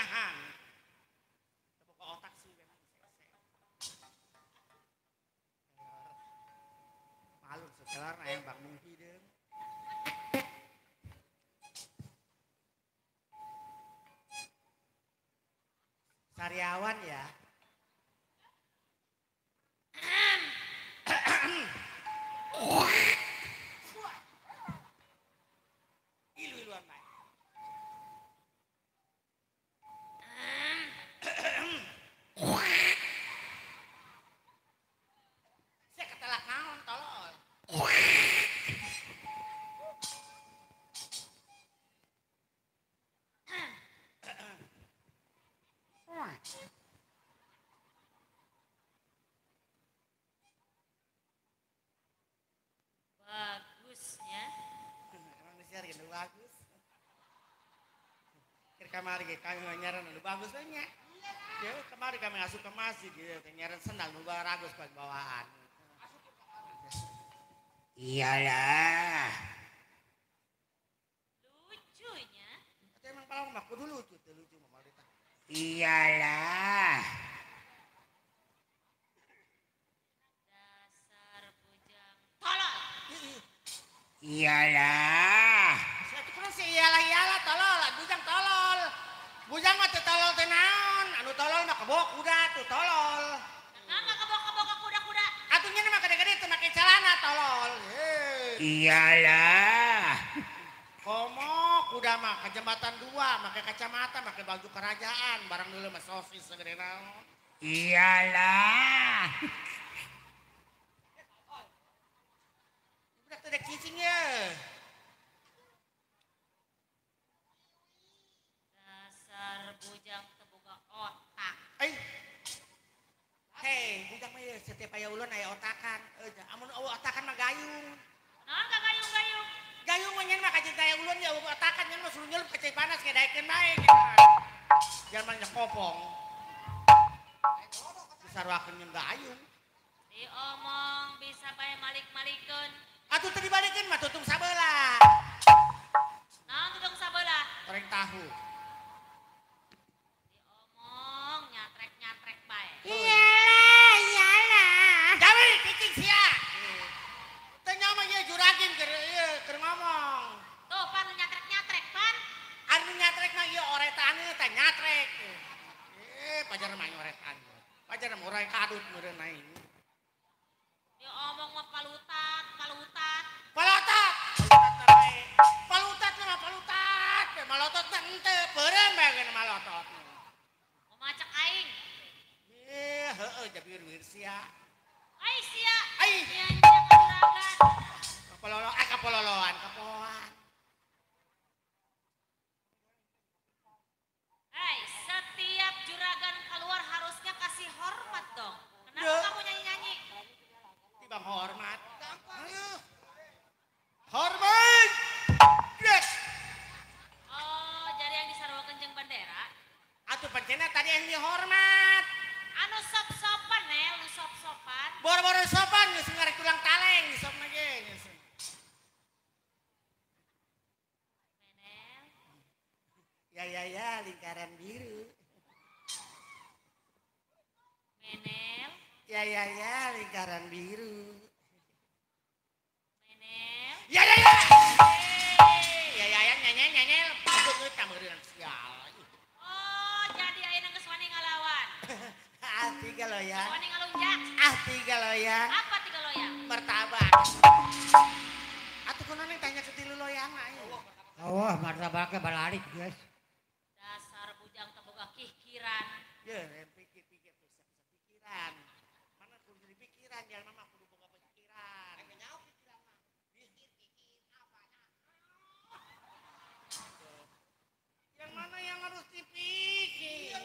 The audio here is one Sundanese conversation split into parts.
Ngeungahan. Teu otak sih memang. Malu setelah ayam bang mungkin deh. Sariawan ya. Ilu-iluan bae. Saya ketelak naon tolol. Bagusnya. Emang disiar gitu bagus. Keur kamari ge kami nyaran nu bagus we nya. Ya kemari kami asup ke masjid gitu nyaran sendal nu bagus pas bawaan. Iyalah. Lucunya. Atau emang palang mah kudu lucu teu lucu mah malita. Iyalah. Dasar bujang tolol. Iyalah. Saya tuh si iyalah iyalah tolol, bujang tolol. Bujang mah teu tolol teh naon? Anu tolol mah kebo kuda tuh tolol. Kenapa kebo-kebo ke kuda-kuda? Atuh nya mah gede-gede teu make celana tolol. Iyalah. Komo kuda mah ke jembatan 2, make kacamata, make baju kerajaan, barang dulu mah sosis segede naon. Iyalah. Budak teh dek cicing ye. Dasar bujang teu boga otak. Ai. Hei, bujang mah ye setiap aya ulun aya otakan. Amun eueuh otakan mah gayung. Naon ka gayung-gayung? Gayung mah nyen mah kajeun aya ulun ya eueuh otakan nyen mah suruh nyelup ka cai panas ge daekeun bae. Jangan mah nyekopong. Disaruakeun nyen gayung. Diomong bisa bae malik-malikeun. Atuh teu dibalikeun mah tutung sabelah. Naon tutung sabelah? Goreng tahu. Diomong nyatrek-nyatrek bae. Iyalah, iyalah. Gawe cicing sia. Teu nyaho mah ieu juragin keur ieu keur ngomong. Tuh pan nu nyatrek-nyatrek pan. Anu nyatrek mah ieu oretan teh nyatrek. Pajar mah oretan. Pajar mah orai kadut meureun aing. Diomong mah palutat, palutat. Palutat. Palutat bae. Palutat mah palutat. Malotot mah henteu, beureum bae geuna malotot. Kumaha cek aing? Heueuh jabir-wir sia. Ai sia. Ai. Sia nya kajuragan. Kapololo, kapololoan, kapoan. Hei, setiap juragan keluar harusnya kasih hormat dong. Kenapa Ya. kamu nyanyi-nyanyi? Tibang hormat. Ayo. Hormat. Yes. Oh, jadi yang disaruakeun jeung bendera. Atuh pancena tadi yang dihormat. Anu sop-sopan, Nel, nu sop-sopan. Boro-boro sopan geus ngarek tulang taleng sopna ge geus. Menel, Ya ya ya lingkaran biru. Menel, Ya ya ya lingkaran biru. Menel. Ya ya ya. Ya ya ya nyanyi nyanyi beungeut ka meureun sial. Oh, jadi ayeuna geus wani ngalawan. Ah tiga loyang. Wani ngalunjak. Ah tiga loyang. Apa tiga loyang? Martabak. Atuh kunaon yang tanya ke tilu loyang ayo. Oh, martabaknya balik, guys. Dasar bujang teu boga kikiran. Ya, pikir-pikir tuh pikiran. Mana kudu dipikiran, jangan mama kudu boga pikiran. Pikiran mah. Pikir-pikir apa? Yang mana yang harus dipikir?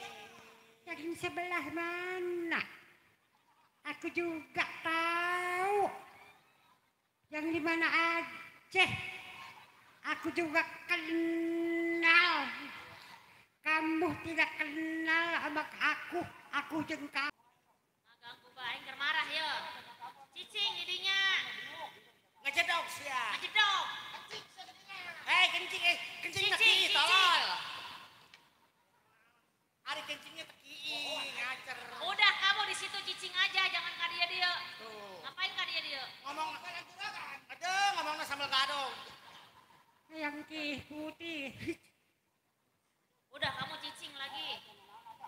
Yang sebelah mana? Aku juga tahu. Yang di mana aja? Aku juga kenal. Kamu tidak kenal sama aku, aku jeung kamu. Ngaganggu bae keur marah ye. Cicing idinya. Ngejedok sia. Ngajedok. Hei, kencing kencing Cicing, tolol. Putih-putih. Udah kamu cicing lagi. Ngomong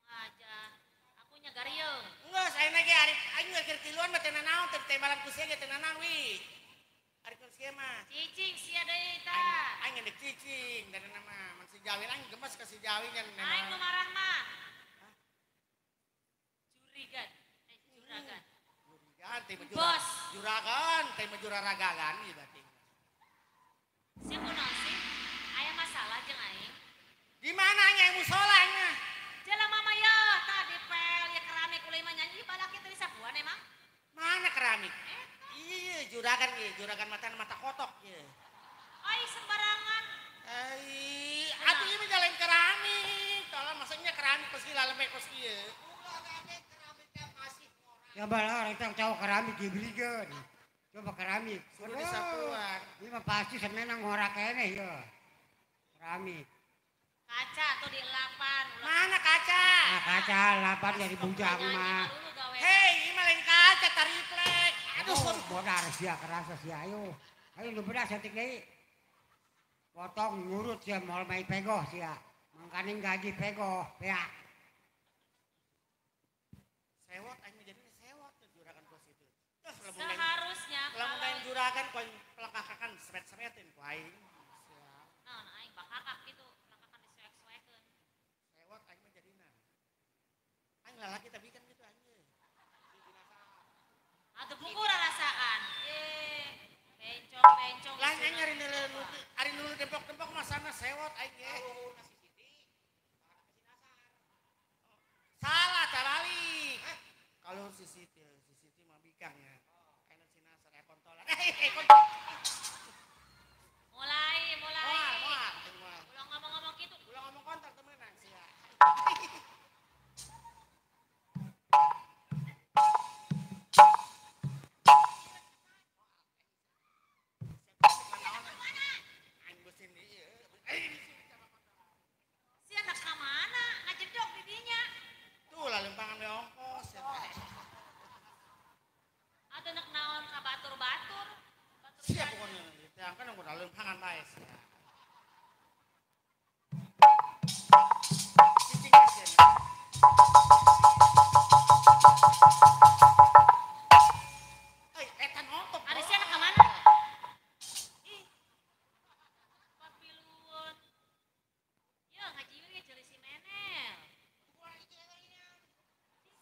aja. Aku nyagariung. Enggak, saya lagi ari aing keur tiluan mah teu nanaon teu tembalan ku sia ge teu nanaon wi. Ari ku sia mah. Cicing sia deui tah. Aing geus cicing dan nama man si Jawin aing gemes ka si Jawin kan. Aing nu marah mah. Jurigan. Juragan. Juragan teh mah Bos. Juragan teh mah juraragagan ieu berarti. Sia kunaon sih? Aya masalah jeung aing. Di mana nya musola nya? Jelema mah ye tadi pel ya keramik ulah mah nyanyi balaki teh disapuan emang. Mana keramik? Iya juragan ieu, juragan mata mata kotok ieu. Ai sembarangan. Ai, atuh ieu mah jalan keramik. Tolong maksudnya keramik kos kieu laleme kos kieu. Coba lah orang tahu keramik dibelikan. Coba keramik. Suruh disapuan. Ini mah pasti semenang ngorak kene ya. Keramik. Kaca tuh di lapan. Mana kaca? Nah, kaca lapan dari bujang mah. Hei, ini mah lain kaca tariplek. Aduh, bodar sia kerasa sia ayo. Ayo lu bedas cantik deui. Potong ngurut sia moal mai pegoh sia. Mangkaning gaji pegoh, ya. Sewot aing jadi sewot juragan kos itu. Seharusnya lamun lain juragan ku aing pelekakakan seret-seretin ku aing. Naon aing bakakak gitu, pelekakan disuek-suekeun. Sewot aing mah jadina. Aing lalaki tapi kan gitu aing. Atuh buku rarasaan. Bencong-bencong. Lah aing ari nulu ari nulu dempok-dempok mah sana sewot aing ge. Salah terbalik. Kalau si Siti mah bikangnya. Enak si Nasar kontolan. Kontol. Mulai. Moal. Ulah ngomong-ngomong gitu. Ulah ngomong kontol temenan sia. Si anak ka mana? Ngajedog di dinya. Tuh lah lempangan we ongkos ya. Atuh nek naon ka batur-batur. Siap pokoknya. Yang kan udah lempangan bae sia. Cicing sia. Eh, eta nonton. Ari sia anak ka mana? Ih. Papiluun. Ye ngajiwir ge ceuli si Menel.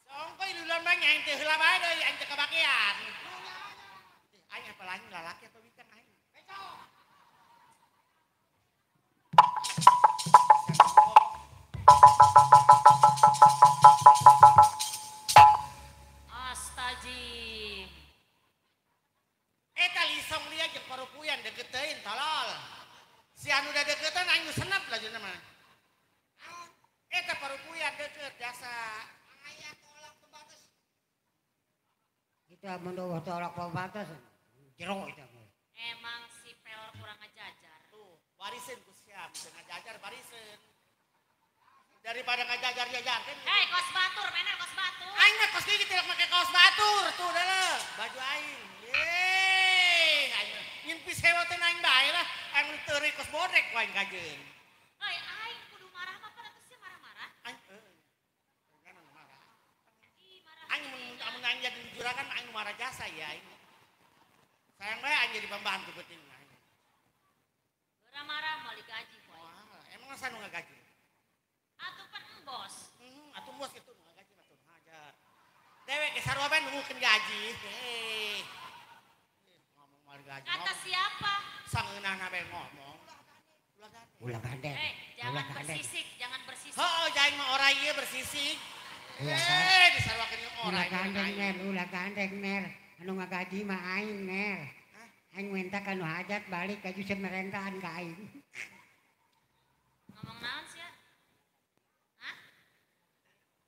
Songkoy luluan mah nya aing teh heula bae deui aing teh kabakian. Aing apalagi lalaki atau bikang aing. Astajim. Eta lisong lia jeung parupuyan deket teuing tolol. Si anu da deketan aing nu senep lajuna mah. Eta parupuyan deket jasa. Kita mendowo tolak pembatas jero itu. Emang si pelor kurang ngajajar. Tuh, barisin ku siap, teu ngajajar barisin. Daripada ngajajar-jajarkeun. Hei, kos batur, menel kos batur. Aing mah kos gigi tidak make kaos batur tuh dah baju aing. Yeay, aing ngimpi sewoteun aing bae lah, aing teureui kos bodrek ku aing kajeun. Hei, aing kudu marah mah pan atuh sia marah-marah. Aing heuh. Kan marah. Ih, marah. Aing mun aing jadi juragan aing marah jasa ya aing. Sayang bae aing jadi pembantu penting aing. Marah-marah moal digaji ku aing. Wah, emang asa nu ngagaji? Atuh pan bos. Atuh bos itu nu ngagaji mah tuh hajar. Dewek ge sarua bae nunggukeun gaji. Heh. Ngomong moal gaji. Kata siapa? Sangeunahna bae ngomong. Ulah gandeng. Hei, jangan bersisik, jangan bersisik. Heuh, jaing mah orai ieu bersisik. Eh, disaruakeun jeung orai. Ulah gandeng ner, ulah gandeng ner. Anu ngagaji mah aing ner. Aing minta kanu hajat balik ka jusep merentaan ka aing. Ngomong naon sia? Hah?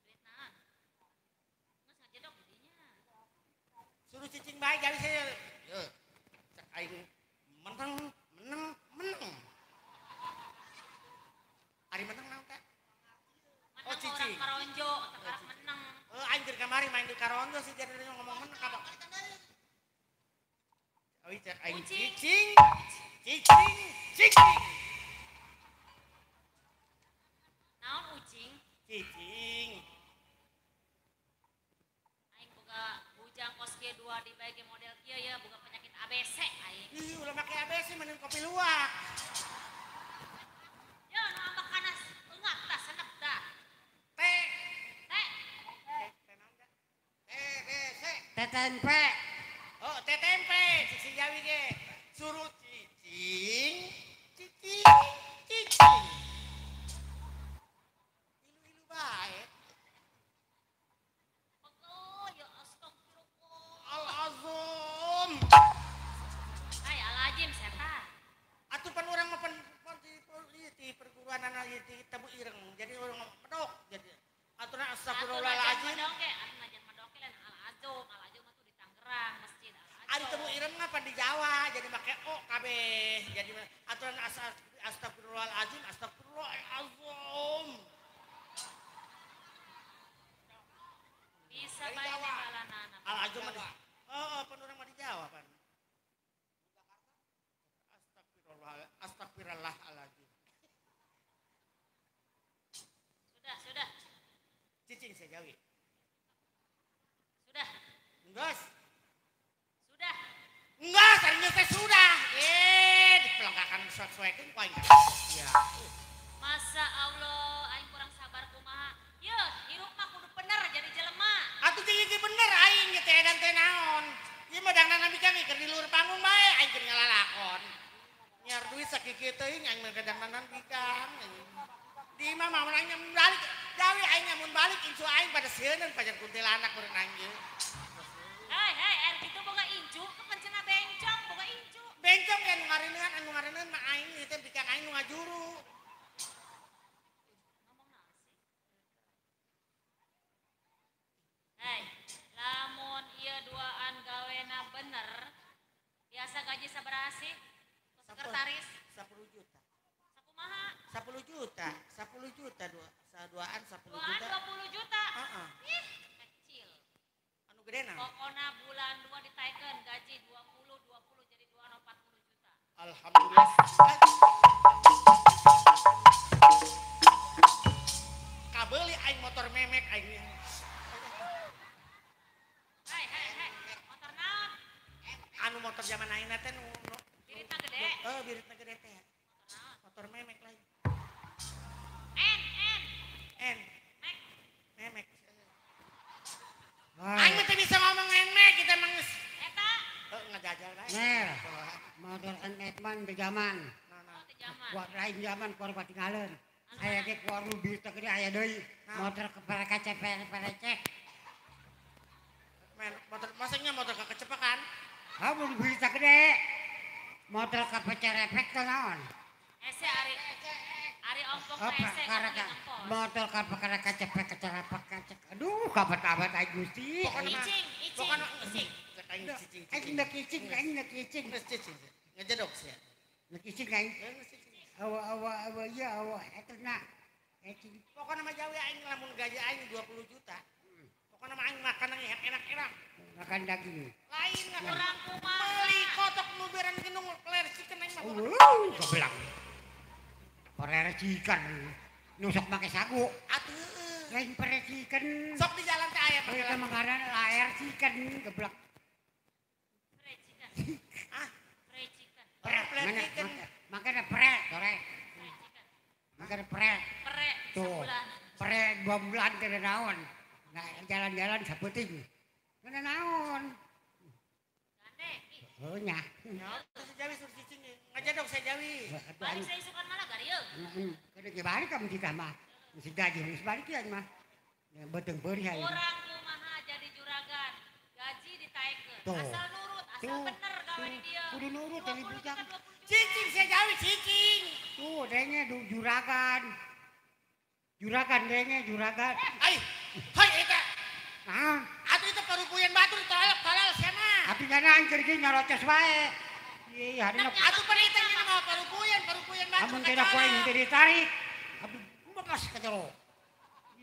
Duit naon? Geus ngajedog di dinya. Suruh cicing bae jadi saya. Yeuh. Cek aing menang, menang, menang. Ari menang naon teh? Menang oh, cicing. Orang karonjo, tekarak menang. Aing keur kamari main di karonjo sih jadi ngomong menang ka. Awi cek aing cicing. Cicing, cicing. Naon ucing? Cicing. Aing boga bujang kos kieu dua di bae model kieu ya boga penyakit ABC aing. Ih, ulah make ABC mending kopi luwak. Ya, nu ambek kana eungap tah senep tah. T. T. T naon da? T B C. TTMP. Oh, TTMP cik si Jawi ge. Suruh cicing, cicing, cicing. Ilu-ilu bae. Oh, ya astagfirullah. Al-azum. Ay, al-azim setan. Atuh pan urang mah pan di perguruan anak di Tebu Ireng. Jadi urang medok jadi aturan astagfirullahalazim. Atuh najan medok ge lain al-azum, al-azum mah tuh di Tangerang, masjid al-azum. Ari Tebu Ireng mah pan di Jawa, jadi make o kabeh. Jadi aturan astagfirullahalazim, astagfirullahalazim. Bisa bae balanana. Al-azum mah. Heeh, pan urang mah di Jawa pan. Astagfirullah, astagfirullahalazim. Sudah, sudah. Cicing saya Jawi. Sudah. Enggak. Sudah. Enggak, serius teh sudah. Dipelengkakan suek-suekeun ku aing. Iya. Masa Allah aing kurang sabar kumaha. Yeuh, hirup mah kudu bener jadi jelema. Atuh jeung ieu bener aing ge teh edan teh naon. Ieu mah dangdang kami keur di luhur panggung bae aing keur ngalalakon. Nyiar duit sakieu teuing aing mah dangdang bikang. Di imah mah aing nyamun balik. Jawi aing nyamun balik incu aing pada sieun pajar kuntilanak urang aing ieu. Hei, hei, air gitu boga incu, kepencena bencong, boga incu. Bencong ya nu ngareuneuhan, anu ngareuneuhan mah aing ieu teh bikang aing nu ngajuru. Ngomong naon sih? Hei, lamun ieu duaan gawena bener, biasa gaji sabaraha sih? Sekretaris 10 juta. Sakumaha? 10 juta, 10 juta dua, duaan 10 Duaan juta. 20 juta. Heeh. Ih, kecil. Anu gede na. Pokona bulan 2 ditaikeun gaji 20 20 jadi 240 juta. Alhamdulillah. Kabeuli aing motor memek aing. Hei, hei, hei, motor naon? Anu motor zaman ayeuna teh nu biritna gede. Heeh, biritna gede teh. Motor naon? Motor memek lain. N, N. N. Mek. Memek. Aing mah teu bisa ngomong emek kita mah geus. Eta. Heuh ngajajal bae. Ner. Motor emek man di zaman. Oh, di zaman. Kuat lain zaman kuat patingaleun. Aya ge kuat nu bieu teh gede aya deui. Motor keperek perecek. Men, motor masanya motor kekecepakan. Ha mun bieu teh gede. Motor kepecerepek teh naon? Ese ari ari ompong mah ese karaka motor kaperek kacepek kecerepek kacek. Aduh, kabat-kabat aing Gusti. Icing, icing, icing. Aing cicing. Aing nek icing, aing nek icing. Geus cicing. Ngejedok sia. Nek icing aing. Awa awa awa ya awa eta na. Ecing. Pokona mah Jawi aing lamun gaji aing 20 juta. Pokona mah aing makan yang enak-enak. Makan daging. Lain nggak Kurang kumaha. Meuli kotok nu beran genung ler chicken aing mah. Goblok. Pere chicken. Nusok make sagu. Atuh heueuh. Lain pere chicken. Sok di jalan teh aya Eta makanan air chicken geblek. Pre chicken. Ah, Pre chicken. pre chicken. Makanya pre, sore. Pre chicken. Makanya pre. Pre Tuh. sebulan. Pre 2 bulan teu naon. Nah, jalan-jalan saputing. Teu naon. Gande. Ih, Heuh nya. Nya, si Jawi suruh cicing ngajedok saya Jawi. balik saya isukan malah garieuk. Kada ge balik ka kita mah. Mesti gaji geus balik ya mah. Beuteung beurih aing. Urang kumaha jadi juragan. Gaji ditaikeun. Tuh. Asal nurut, asal Tuh. bener gawe di dieu. Kudu nurut dari 20 juta, bujang. 20 juta. Cicing saya Jawi cicing. Tuh denge du juragan. Juragan denge juragan. Ai, hoi eta. Nah, Atuh itu parupuyan batur tolak tolol sia mah. tapi kana aing keur ge nyarocos wae. Ih, harina Atuh pan eta nya mah parupuyan, parupuyan batur. amun teh ku aing teh ditarik. Abdi bekas ka jero.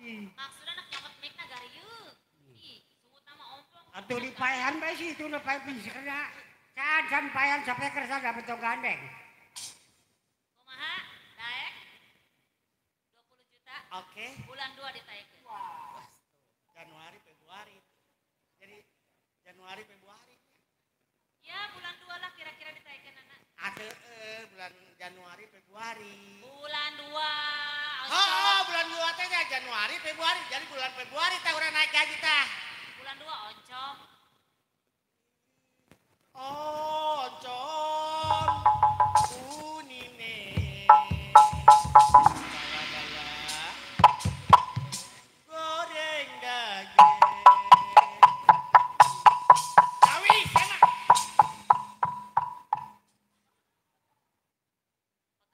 Ih, Maksudna nak nyokot mic-na garieuk. Ih, sungutna mah ompong. atuh dipaehan bae sih itu pae pingsirna. Can sampayan sampai kersa dapat tong gandeng. Kumaha? Daek? 20 juta. Oke. Bulan 2 ditaekeun. Wah. Januari Februari. Jadi Januari Februari. Ya, bulan 2 lah kira-kira ditaekeun anak. Atuh bulan Januari Februari. Bulan 2. Oh, bulan 2 teh Januari Februari. Jadi bulan Februari tah urang naik gaji tah. Bulan 2 oncom. Oh, oncom. Unine. Bala-bala. Goreng daging. Gawi sana.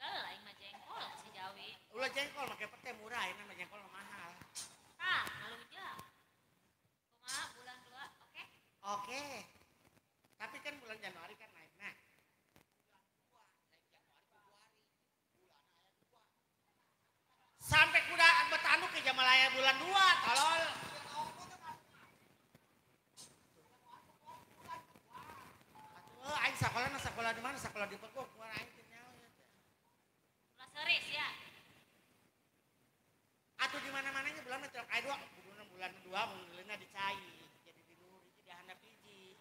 Pegel aing mah jengkol si Jawi. Ulah jengkol make pete murah, ini mah jengkol mahal. Tah, ngalunjak. Kumaha bulan 2, oke? Oke. Tapi kan bulan Januari kan naik. Nah. Sampai kuda bertanduk ke Jamalaya bulan 2, tolol. Atuh aing sakola na sekolah di mana? Sekolah di Pekok, kuar aing teu nyaho nya teh. Ulah seuris ya. Atuh di mana-mananya bulan mah aya 2, kuduna bulan 2 mun leuna dicai, jadi di luhur hiji di handap hiji.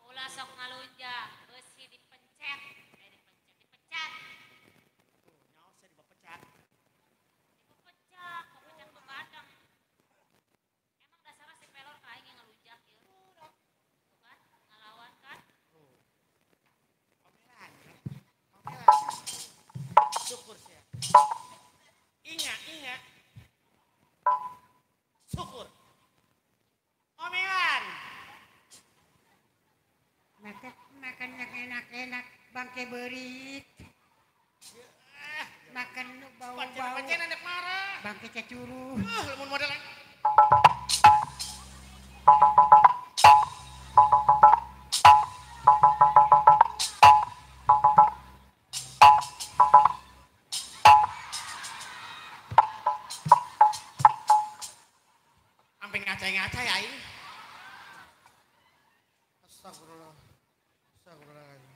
Ulah sok ngalunjak, beusi dipencet, dipencet, dipecat. Tuh, nyaho sia dipecat. Dipecat, pepecat begadang. Emang dasarnya si pelor ka aing yang ngalunjak ieu. Tuh kan, ngalawan kan? Tuh. Omelan, omelan. Syukur sia. Inga, inga. Syukur. Omelan. Makan makan yang enak-enak bangke berit. Makan nu bau-bau. Pancen-pancen anak marah. Bangke cacuru. Lamun model aing. Sampai ngacai-ngacai aing. Astagfirullah. Astagfirullahaladzim.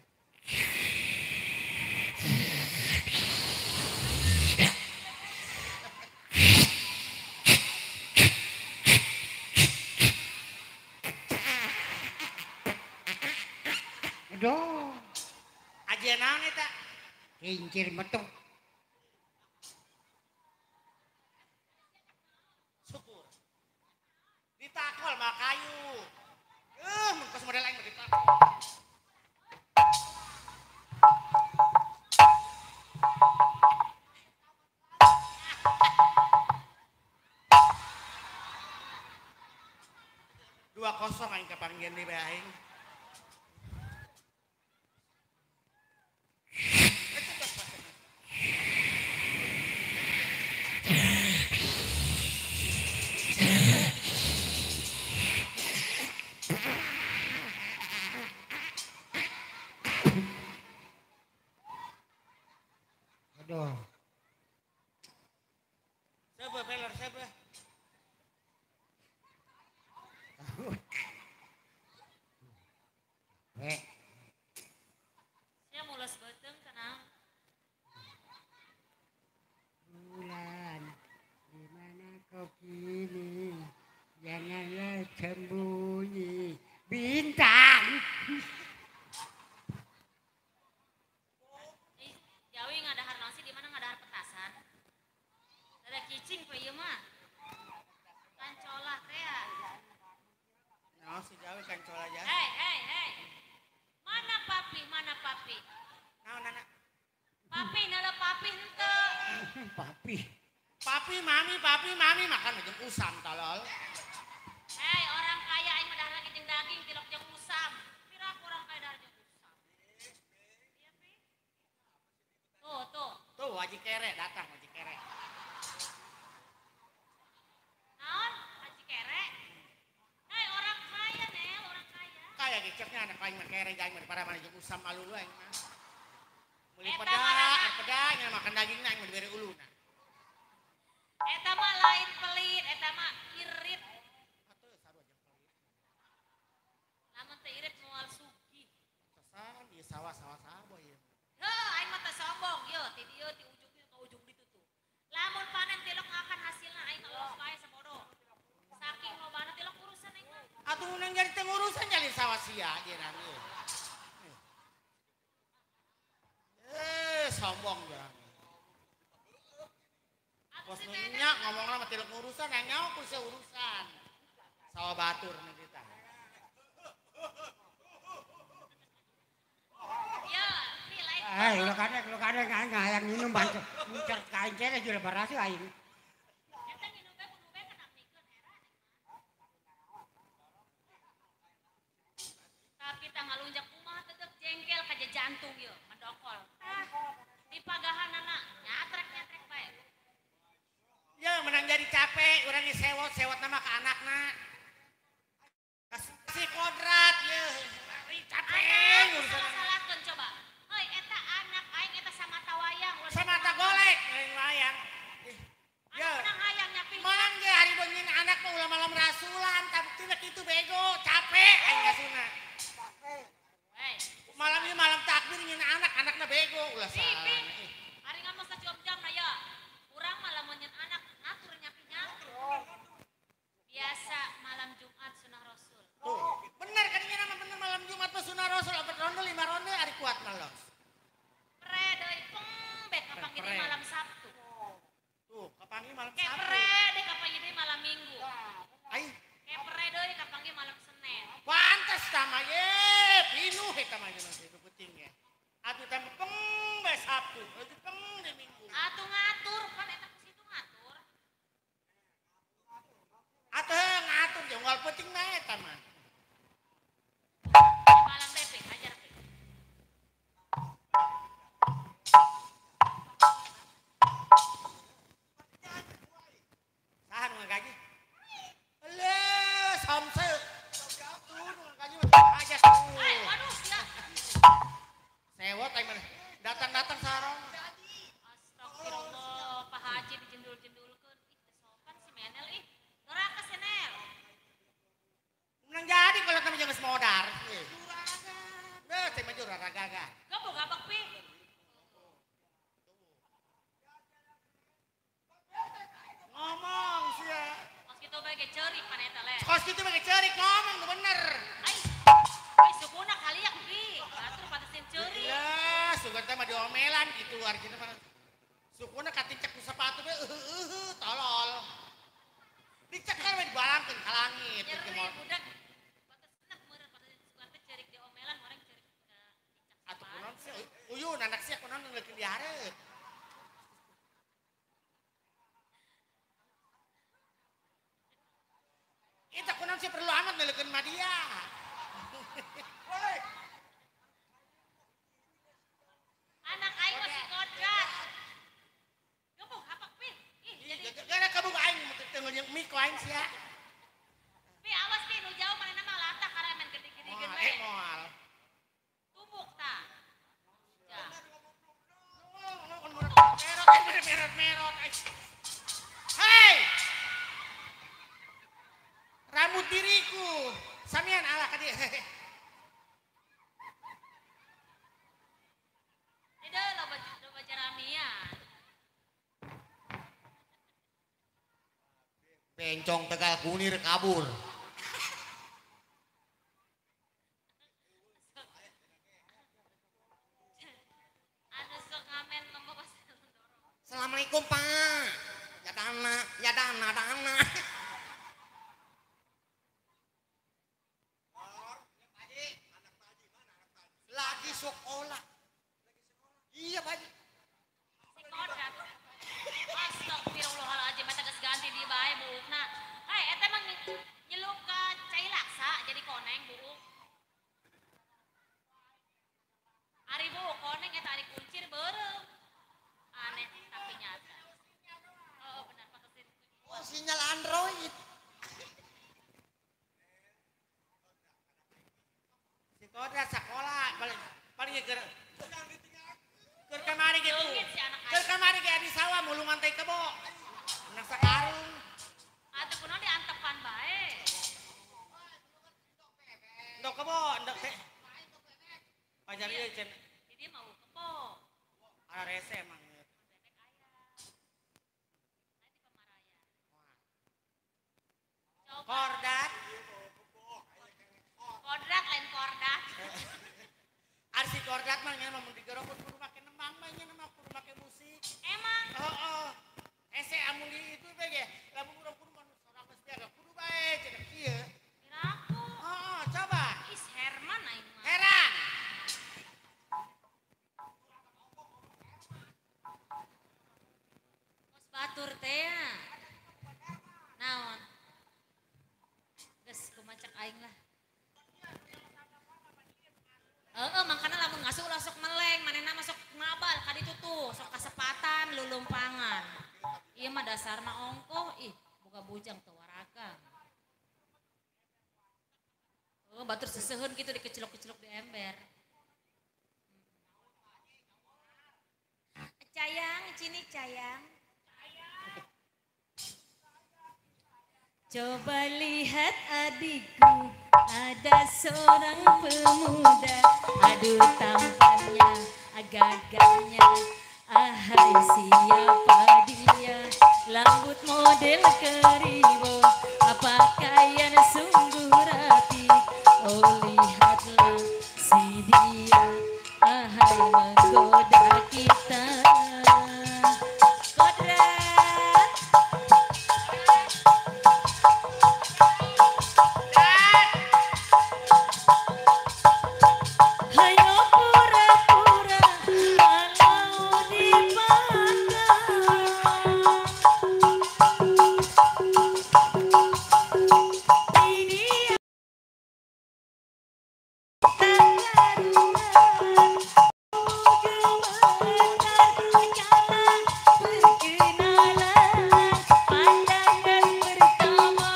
Aduh, Ajian naon eta? Kincir metu. Syukur. Ditakol mah kayu. Mun kos model aing mah ditakol. Dua kosong aing kapanggian di bae aing. Aduh. Coba pelor, coba. Eh, Sia mules beuteung tenang. Bulan, di mana kau kini? Janganlah sembunyi bintang. Ih, Jawi ngadahar naon sih di mana ngadahar petasan? Ada cicing we ieu mah. Kancolah teh ya. Nah, si Jawi kancol aja. Hei, hei, hei. Mana papi? Mana papi? Naon anak? Papi nala papi henteu. Papi. Papi, mami, papi, mami makan aja usam tolol. Hei, orang kaya aing mah dahar lagi jeung daging tilok jeung usam. Pira orang kaya dahar jeung usam. Iya, Pi. Tuh, tuh. Tuh Haji Kere datang Haji Kere. Naon? Haji Kere. Hei, orang kaya, Nel, orang kaya. Kaya geceknya anak aing mah kere aing mah para mana jeung usam alulu aing mah. Meuli Eta peda, marana. peda nya makan dagingna aing mah dibere uluna. Eta mah lain pelit, eta mah irit. Atuh sarua jeung pelit. Lamun teu irit moal sugih. Sesat. Sawah-sawah sabo ieu. Heuh, aing mah teh sombong ieu ti dieu ti ujung dieu ka ujung ditu tuh. Lamun panen tilok ngakan hasilna aing mah los bae sabodo. Saking lobana tilok urusan aing mah. Atuh menang jadi teu ngurusan jadi sawah sia jiran ieu. Sombong jiran. Atuh Bos si nu Neneng nya ngomongna mah tilok urusan, aing nyaho ku sia urusan. Sawah batur nih kita. Ya, pi lain. Eh, lu kadek aing hayang minum bantu. Muncrat ka aing kene juga berhasil aing. Eta nginum bae kudu bae kenapikeun heran aing mah. Tapi tah ngalunjak kumaha tetep jengkel ka jantung ieu, mendokol. Tah, dipagahanana nyatrek-nyatrek bae. Ya menang jadi capek, urang ge sewot-sewot nama ka anakna. Si kodrat ye, capek Anak urusan. salah-salahkeun coba. Heuy eta anak aing eta samata wayang ulah Samata golek aing wayang. Anak Ya. menang hayang nyapih. Malang ge hari beungin anak mah ulah malam rasulan, tapi tina kitu bego, capek aing ngasuna. Hei, Malam ini malam takbir ngin anak, anakna bego ulah pi pi. salah. Ari ngomong sajom-jam na ya. Urang malah mun anak ngatur nyapih nyatur. Biasa malam Jumat sunah Rasul. Tuh, bener kan ini nama bener malam Jumat mah sunah Rasul 4 ronde 5 ronde ari kuat malos. Pre deui peng bek kapanggih deui Pre. malam Sabtu. Tuh, kapanggih malam Ke Sabtu. pre deui kapanggih deui malam Minggu. Ai, Ke pre deui kapanggih malam Senin. pantes tama ye, pinuh eta mah jeung itu penting ya. Atuh teh peng bae Sabtu, atuh peng di Minggu. Atuh ngatur pan eta ku situ ngatur. Atuh ngatur jeung unggal penting mah eta mah. Malam teh pi hajar pi. Saha nu ngagaji? Eleuh, samse. Tuh nu ngagaji mah aja tuh. Ai, waduh sia. Sewot aing mah. Datang-datang sarong. Astagfirullah, Pak Haji dijendul-jendulkeun. Ih, teu sopan si Menel ih. Doraka si Nel. Menang jadi kalau kami jangan modar. Beh, teh mah juragaga. Gebuk abak pi. Ngomong sia. Kos kitu bae ge ceurik pan eta le. Kos kitu mah ceurik ngomong nu bener. Ai, ai sukuna kaliak pi. Batur pantesin ceurik. Ya, sugan teh mah diomelan gitu arjuna mah. Sukuna katincak ku sepatu we eueuh tolol. Dicekal we dibalangkeun ka langit. Nyeri budak. Pantes enak meureun pantesin sugan teh ceurik diomelan orang ceurik ka tincak Atuh kunaon sepatu. sih uyun anak sia kunaon ngeleukeun dihareup. Eta kunaon sih perlu amat ngeleukeun mah dia. Anak aing mah si kodrat. Gebuk hapak pi. Ih, jadi Gara kabuk aing teu ngeunyeung mie ku aing sia. pi awas pi nu jauh manehna mah latah karena main gede-gedekeun Moal, we. moal. Tumbuk tah. Ya. Merot, merot, merot. Hei! Rambut diriku. Samian ala ka dieu. Ini loba loba jeramian. Bencong Tegal Kunir kabur. Anu sok ngamen membawa dorong. Assalamualaikum Pak. Ya dana, ya dana, dana. Lagi sekolah. Iya Pak Haji. Si kodrat. Astagfirullahaladzim, eta geus ganti di bae buukna. Hei, eta emang nyelup ka cai laksa jadi koneng buuk. Ari buuk koneng eta ari kuncir beureum. Aneh tapi nyata. Oh, benar pantesin. Oh, sinyal Android. Si kodrat sekolah paling paling keur keur kamari gitu. Leungit si anak Keur aing. kamari ge di sawah mulungan teh kebo. Menang sakarung. Atuh kunaon diantepan bae. Endok kebo, endok teh. Ngajar ieu cenah. Di dieu mah kebo. Ara rese emang. Kordat. Kodrat lain kordat. Arsi kordat mah nya mun digerok kudu make nembang mah nya mah kudu make musik. Emang. Heeh. Ese amun di itu teh ge lamun urang kudu mah sorang geus biasa kudu bae cenah kieu. Piraku. Heeh, coba. Is Herman aing mah. Heran. Kos batur teh ya. Naon? Geus kumacak aing lah. Heeh, mangkana lamun ngasuh ulah sok meleng, manehna mah sok ngabal ka ditu tuh, sok kasepatan lulumpangan. Ieu mah dasarna ongkoh, ih boga bujang teu waraga. Oh, batur seseuheun kitu dikecelok-kecelok di ember. Cayang, cini cayang. Coba lihat adikku, ada seorang pemuda. Aduh tampannya, gagahnya, ahai siapa dia. Rambut model keribo, pakaian sungguh rapi. Oh lihatlah si dia, ahai menggoda kita. Kodrat. Hayo pura-pura kalau dipandang. Ini tak gemetar kala perkenalan. Pandangan pertama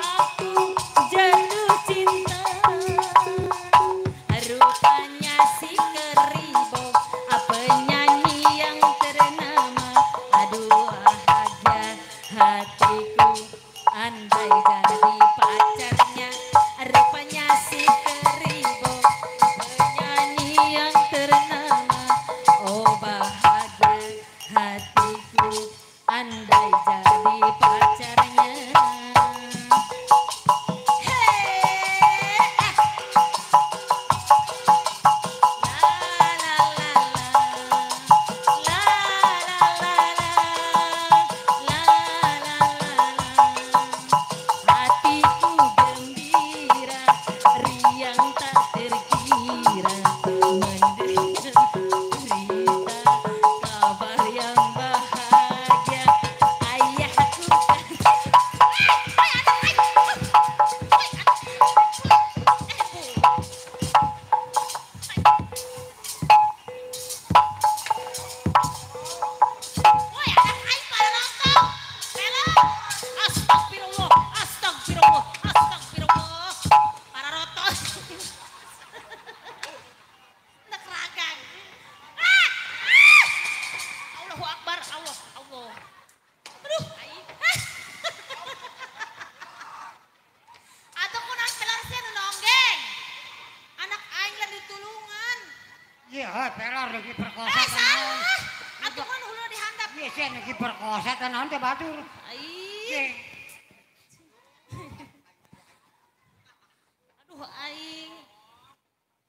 aku jatuh cinta. Rupanya si keribo, penyanyi yang ternama. Aduh bahagia hatiku, andai jadi pacarnya. Rupanya si keribo, penyanyi yang ternama. Oh bahagia hatiku, andai jadi pacarnya. Hey! La la la la, la la la la, la la la la. Hatiku gembira, riang tak terkira. Mendengar berita kabar yang bahagia. Ayahku Woi, anak aing pada nonton. Hello. Astagfirullah, astagfirullah, astagfirullah. Para rotos. Nek ragang. Ah! Ah! Allahu Akbar, Allah, Allah. Aduh, aing. Atuh kunaon pelor sia nu nonggeng. Anak aing lah ditulungan. Iya, heuh pelor lagi perkosa. Eh, salah. Atuh kunaon huluna dihandap. Iya, sia lagi perkosa teh naon teh batur. Aing. Iya. Aduh aing.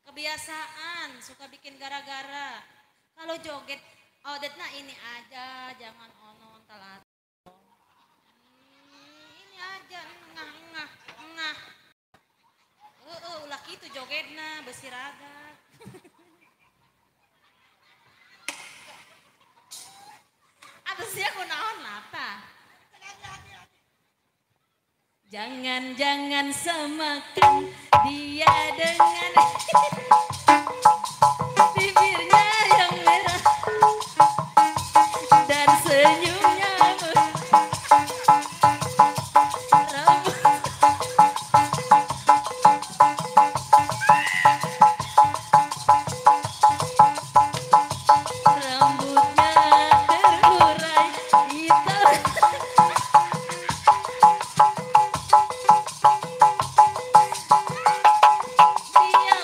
Kebiasaan suka bikin gara-gara. Kalau joget, odetna ini aja, jangan onon telat. Ini aja engah engah engah. Heeh, ulah kitu jogetna besi raga. Atuh sia kunaon lata. Jangan-jangan samakan dia dengan bibirnya yang merah dan senyumnya rambut. Rambutnya terurai hitam. Dia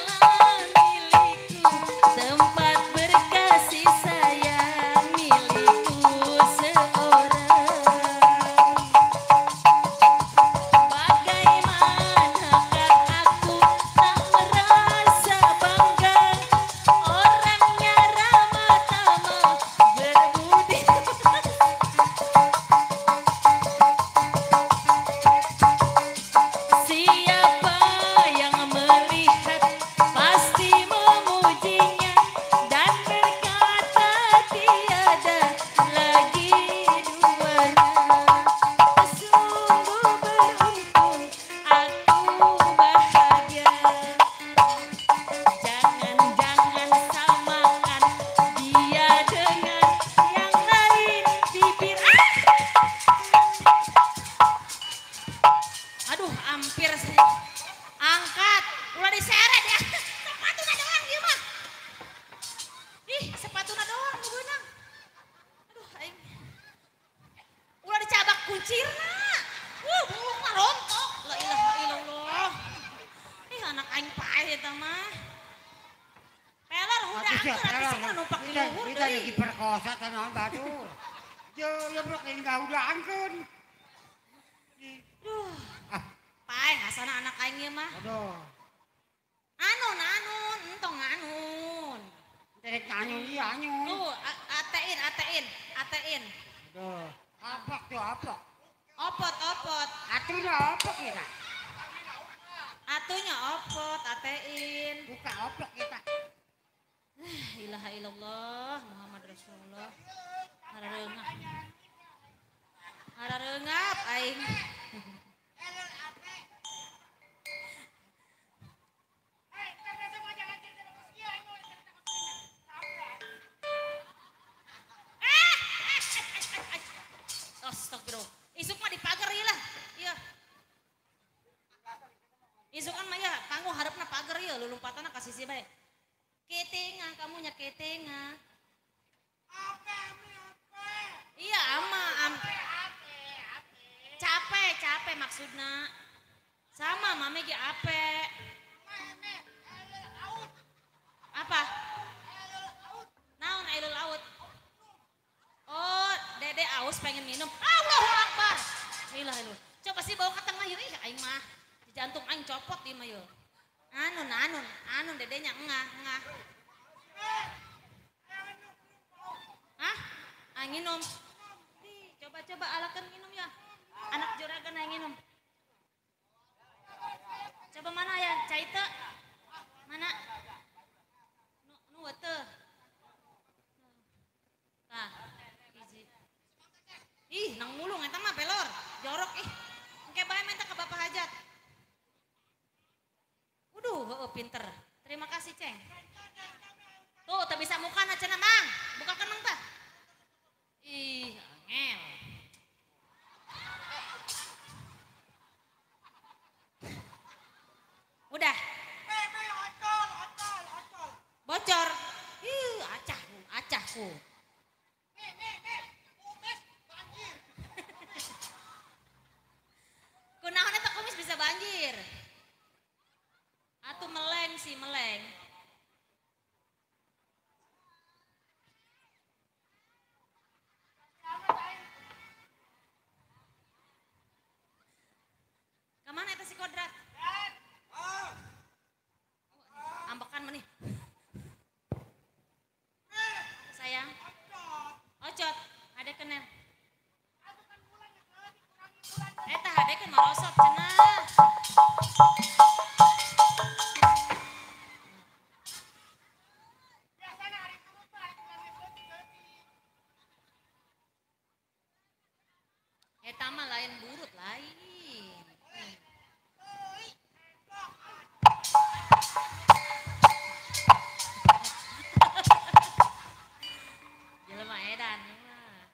Angker numpak di luhur deui. Kita diperkosa teh naon batur. Ye bro ini ngahudaankeun. Duh. Paeh asana anak aing ieu mah. Aduh. Anun anun entong anun. Terek anyun ieu anyun. Tuh atein atein atein. Aduh, apok tuh apok. Opot opot. Atunya opok kita. Atunya opot atein. Buka opok kita. Ilaha illallah Muhammad Rasulullah. Harareungap. Harareungap aing. Astagfirullah. Isuk mah di pagar ieu lah. Iya. Isuk kan mah ya panggung harapna pagar ieu lulumpatana ka sisi bae. Ketenga kamunya ketenga. Iya ama am. Capek capek maksudna. Sama mame ge ape. Apa? Naon ailul aut? Oh, dede aus pengen minum. Allahu Akbar. Ilah ilah. Coba sih bawa ke tengah yuk, ih aing mah. Jantung aing copot ieu mah yeuh. Anun anun anun dedenya engah engah. Hah? Aing minum. Coba-coba alakan minum ya. Anak juragan aing minum. Coba mana ya? Cai teu? Mana? Nu nu teu. Tah. Ih, nang mulung eta mah pelor, jorok ih. Engke bae minta ke Bapak Hajat. Waduh, heueuh pinter. Terima kasih, Ceng. Tuh, teu bisa mukana cenah, Mang. Bukakeun Mang tah. Ih, angel. Udah. Bocor. Ih, acah, acahku. Kunaon eta kumis bisa banjir? Atuh meleng sih, meleng. Kemana eta si Kodrat? Ambekan menih. Sayang. Ocot, ada kenel. Eta hadekeun marosot cenah. Eta mah lain burut lain. Jelema edan mah.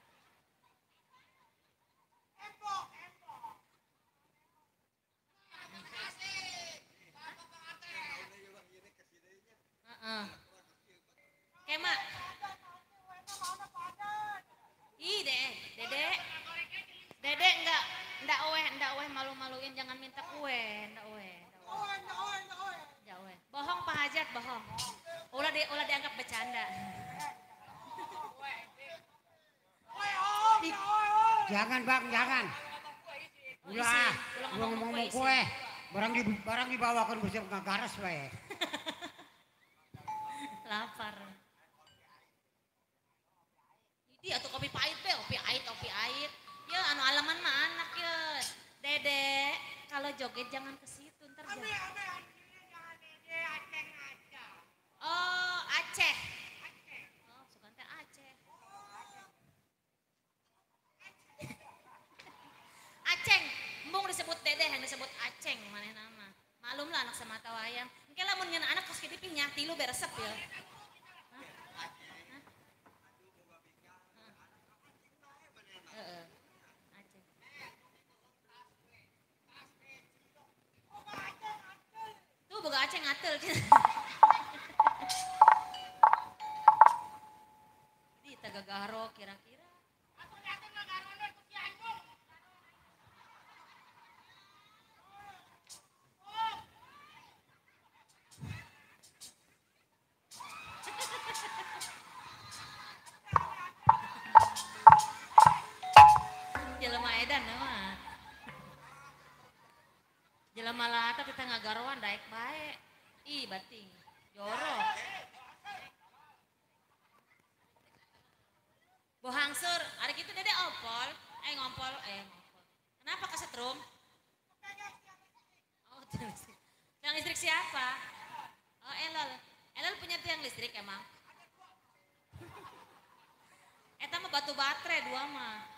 Heeh. Kema. Ih, Dede. Dede enggak oweh malu-maluin, jangan minta kue, enggak oweh. Enggak oweh. Bohong Pak Hajat, bohong. Ulah dianggap bercanda. Jangan Bang, jangan. Ulah, ngomong kue. Barang dibawakan bisa ngagaras wae. Lapar. Ini atau kopi pahit be, kopi ait, kopi ait. Ya anu alaman mah anak ya. Dede, kalau joget jangan ke situ ntar. Oh, Aceh. Oh, sukan teh Aceh. Aceng, embung disebut Dede, yang disebut Aceng maneh nama. Maklum lah anak semata wayang. Engke lamun nyeun anak kos kitu nya tilu beresep ya. Heeh. Aceng. Tuh boga Aceng ngatel. Di tagagaro kira-kira. malata kita ngagaroan daek bae. Ih bating. Jorok. Bohangsur, hari gitu Dede ompol, ngompol. Kenapa kesetrum? Oh, tiang listrik. Tiang listrik siapa? Oh, Elol. Elol punya tiang listrik emang? Eta mah batu baterai dua mah.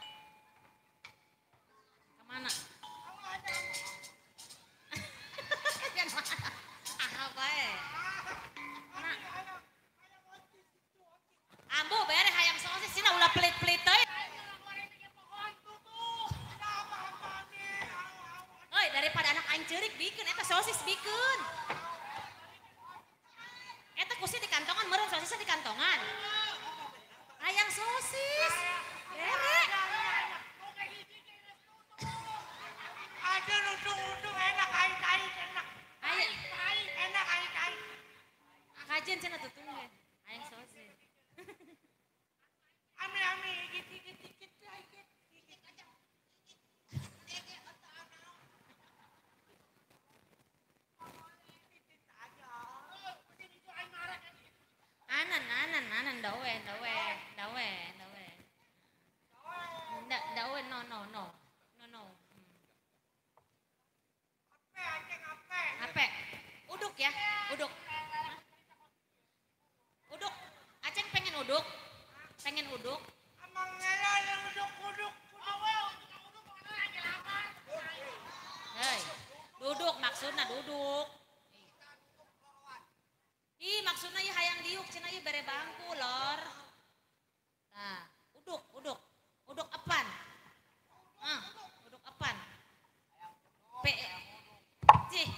Kemana? Ah, bae. Mana? Ambu bere hayang sosis sina ulah pelit-pelit teuing. Oi, daripada anak aing ceurik bikeun eta sosis bikeun. Eta kusi di kantongan meureun sosisnya di kantongan. Hayang sosis. Bere. Ada udung-udung enak aing enak. Aing enak aing. Kajian cenah tutung ge. Hayang sosis. Ami gitu. Anan dawe. Dawe no. Ape. Uduk ya, uduk. Uduk. Aceng pengen uduk. Pengen uduk. Amang ngelal uduk. Hei, duduk maksudna duduk. Ih, maksudna ieu hayang diuk cenah ieu bere bangku lor. Nah, uduk. Uduk epan. Ah, uduk epan. P. Cih.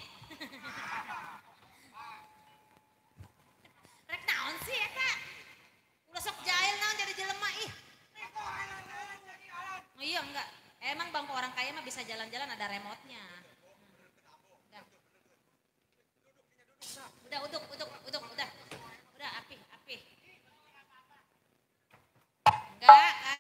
Rek naon sih eta? Ulah sok jahil naon jadi jelema ih. Oh, iya enggak. Emang bangku orang kaya mah bisa jalan-jalan ada remote-nya. Enggak. Udah, uduk, udah. Udah, api. Enggak. Ah.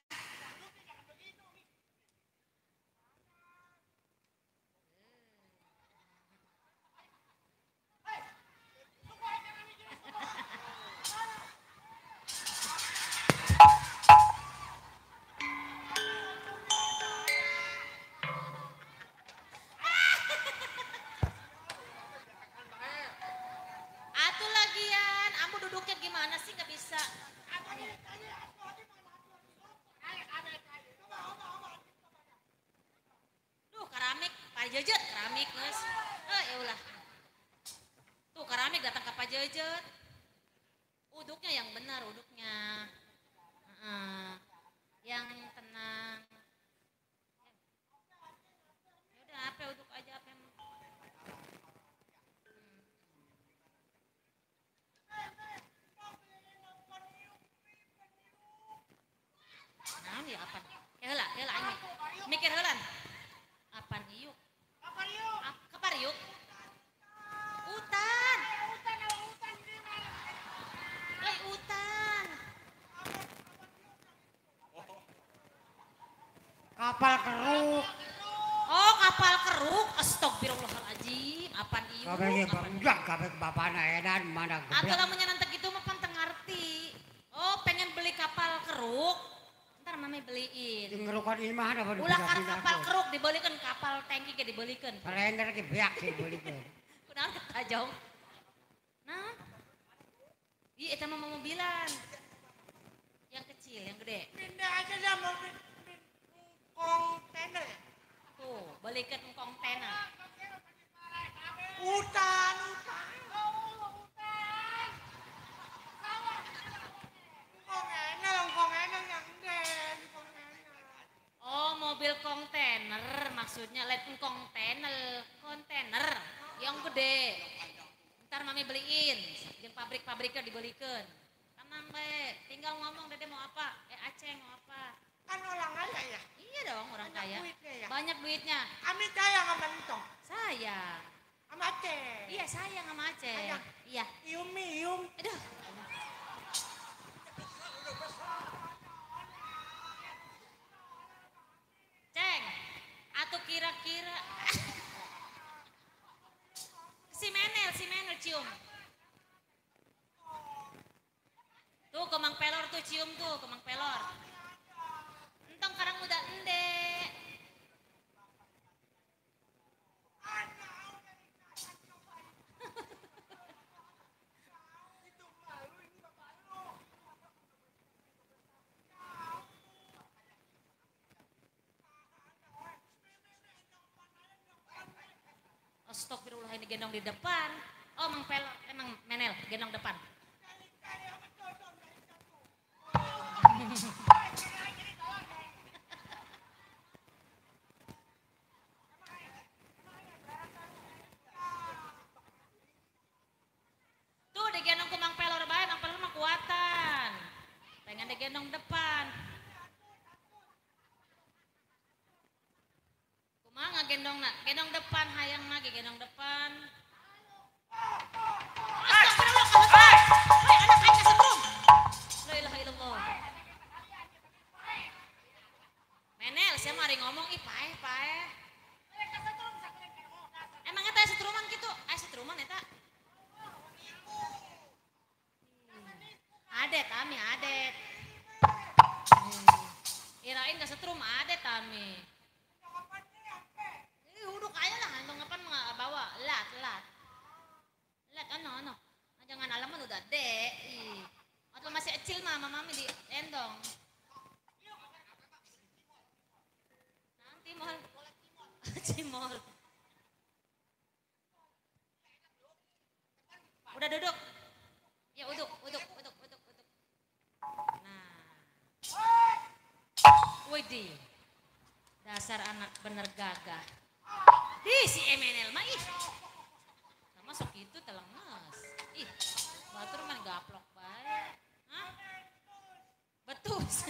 Gimana sih nggak bisa? Duh, keramik, Pak Jejet, keramik, guys. Ya ulah. Tuh keramik datang ke Pak Jejet. Uduknya yang benar, uduknya. Yang tenang. Ya udah, apa uduk aja apa yang. Naon ya apan? Heula aing mikir heulan. Apan iuk? Kapar iuk? Utan. Euy utan. Kapal keruk. Oh, kapal keruk. Astagfirullahaladzim. Apan iuk? Kabeh barudak kabeh bapana edan mana geblek. Atuh lamun nya nanti kitu mah pan teu ngarti. Oh, pengen beli kapal keruk. Ntar mami beliin. Ngerukan imah apa ulah kapal keruk dibelikan, kapal tangki ke dibelikan. Kalender ke beak sih dibelikan. Kunaon ketajong. Nah. Ih, eta mah mobilan. Yang kecil, yang gede. Pindah aja dah mobil kontainer. Tuh, belikan kontainer. Hutan. Oh, mobil kontainer maksudnya lain kontainer, kontainer yang gede. Ntar mami beliin, yang pabrik-pabriknya dibelikan. Tenang be, tinggal ngomong Dede mau apa? Aceng mau apa? Kan orang kaya ya? Iya dong, orang banyak kaya. Duitnya ya? Banyak duitnya. Ami sayang sama Entong. Sayang. Sama Aceng. Iya, sayang sama Aceng. Sayang. Iya. Ium, ium. Aduh. Ceng, atau kira-kira dicium tuh ke Mang Pelor. Entong karang muda ende. Astagfirullah ini gendong di depan. Oh Mang Pelor, emang Menel gendong depan. Tuh digendong ke Mang Pelor bae, Mang Pelor mah kuatan. Pengen digendong depan. Kumaha ngagendongna? Gendong depan hayang mah gendong depan. Astagfirullah, kasetrum. Hei, anak aing kasetrum. La ilaha illallah. Menel, saya mari ngomong ih paeh paeh. Emang eta setruman gitu? Aya setruman eta? Adet ami adet. Irain kasetrum adet ami. Ih uduk aja lah, entong kapan bawa lat lat. Lat ano ano. Jangan alaman udah dek. Ih. Atau masih kecil mah mama mami di endong. Nanti mall. Cimol. Udah duduk. Ya uduk, uduk, uduk, uduk, uduk. Nah. Widih. Dasar anak bener gagah. Di si MNL mah ih. Sama sok itu telenges. Ih, batur mah gaplok bae. Hah? Betus.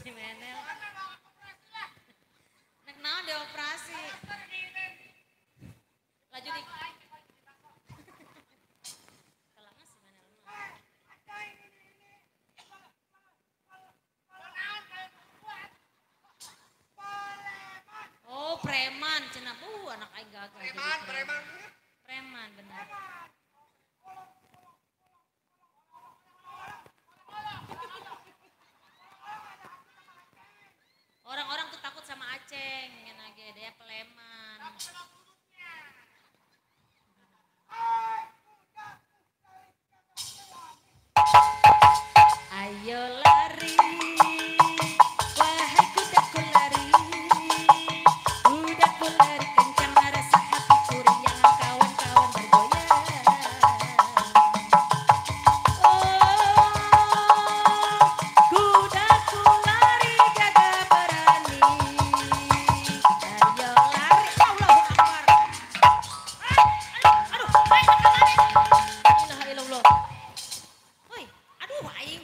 Si Menel. Nek naon dioperasi. Laju di. Telenges si Menel mah. Oh, preman cenah anak aing gagah. Preman, preman. Preman benar. Orang-orang tuh takut sama Aceng, nage dia peleman. Ayo lari, wahai kudaku lari, kudaku lari kencang rasa hatiku riang, kawan-kawan bergoyang. Oh, kudaku lari gagah berani, ayo lari, Allahu Akbar. Aduh, aduh, ilaha illallah. Woi, aduh aing.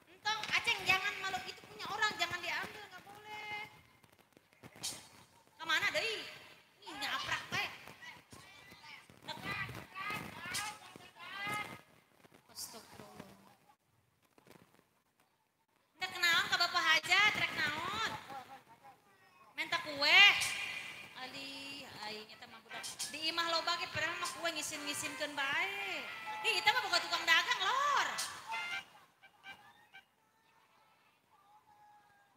Entong, Aceng jangan malu, itu punya orang, jangan diambil, nggak boleh. Kemana deui? Ih, nyaprak teh. Astagfirullah. Rek naon ka Bapak Hajat, rek naon? Minta kue. Ali, aing eta mah budak. Di imah loba ge padahal mah kue ngisin-ngisinkeun bae. Ih, eta mah boga tukang dagang, lor.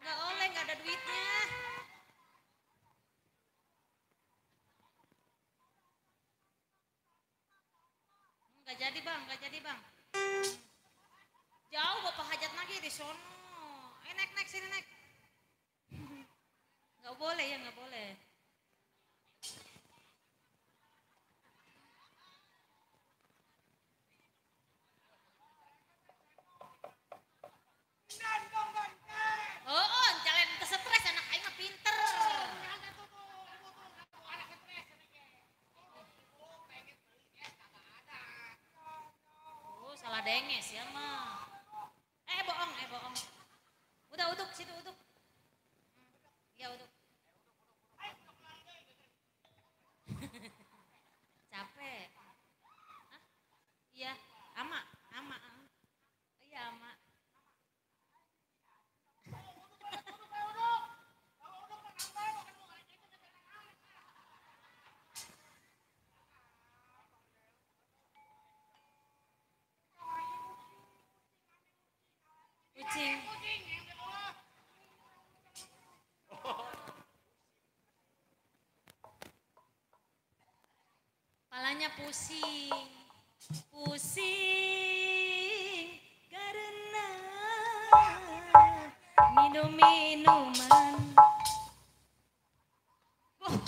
Nggak oleh, nggak ada duitnya. Nggak jadi bang, nggak jadi bang. Jauh Bapak Hajat lagi di sono. Naik, naik, sini naik. Nggak boleh ya, nggak boleh. Oh, jalan ke stres anak aing mah pinter. Oh, salah denges ya mah. Bohong, bohong. Udah uduk situ uduk. Ya uduk. Capek. Hah? Iya, ama, ama. Iya, ama. Namanya pusing. Pusing karena minum minuman. Wah,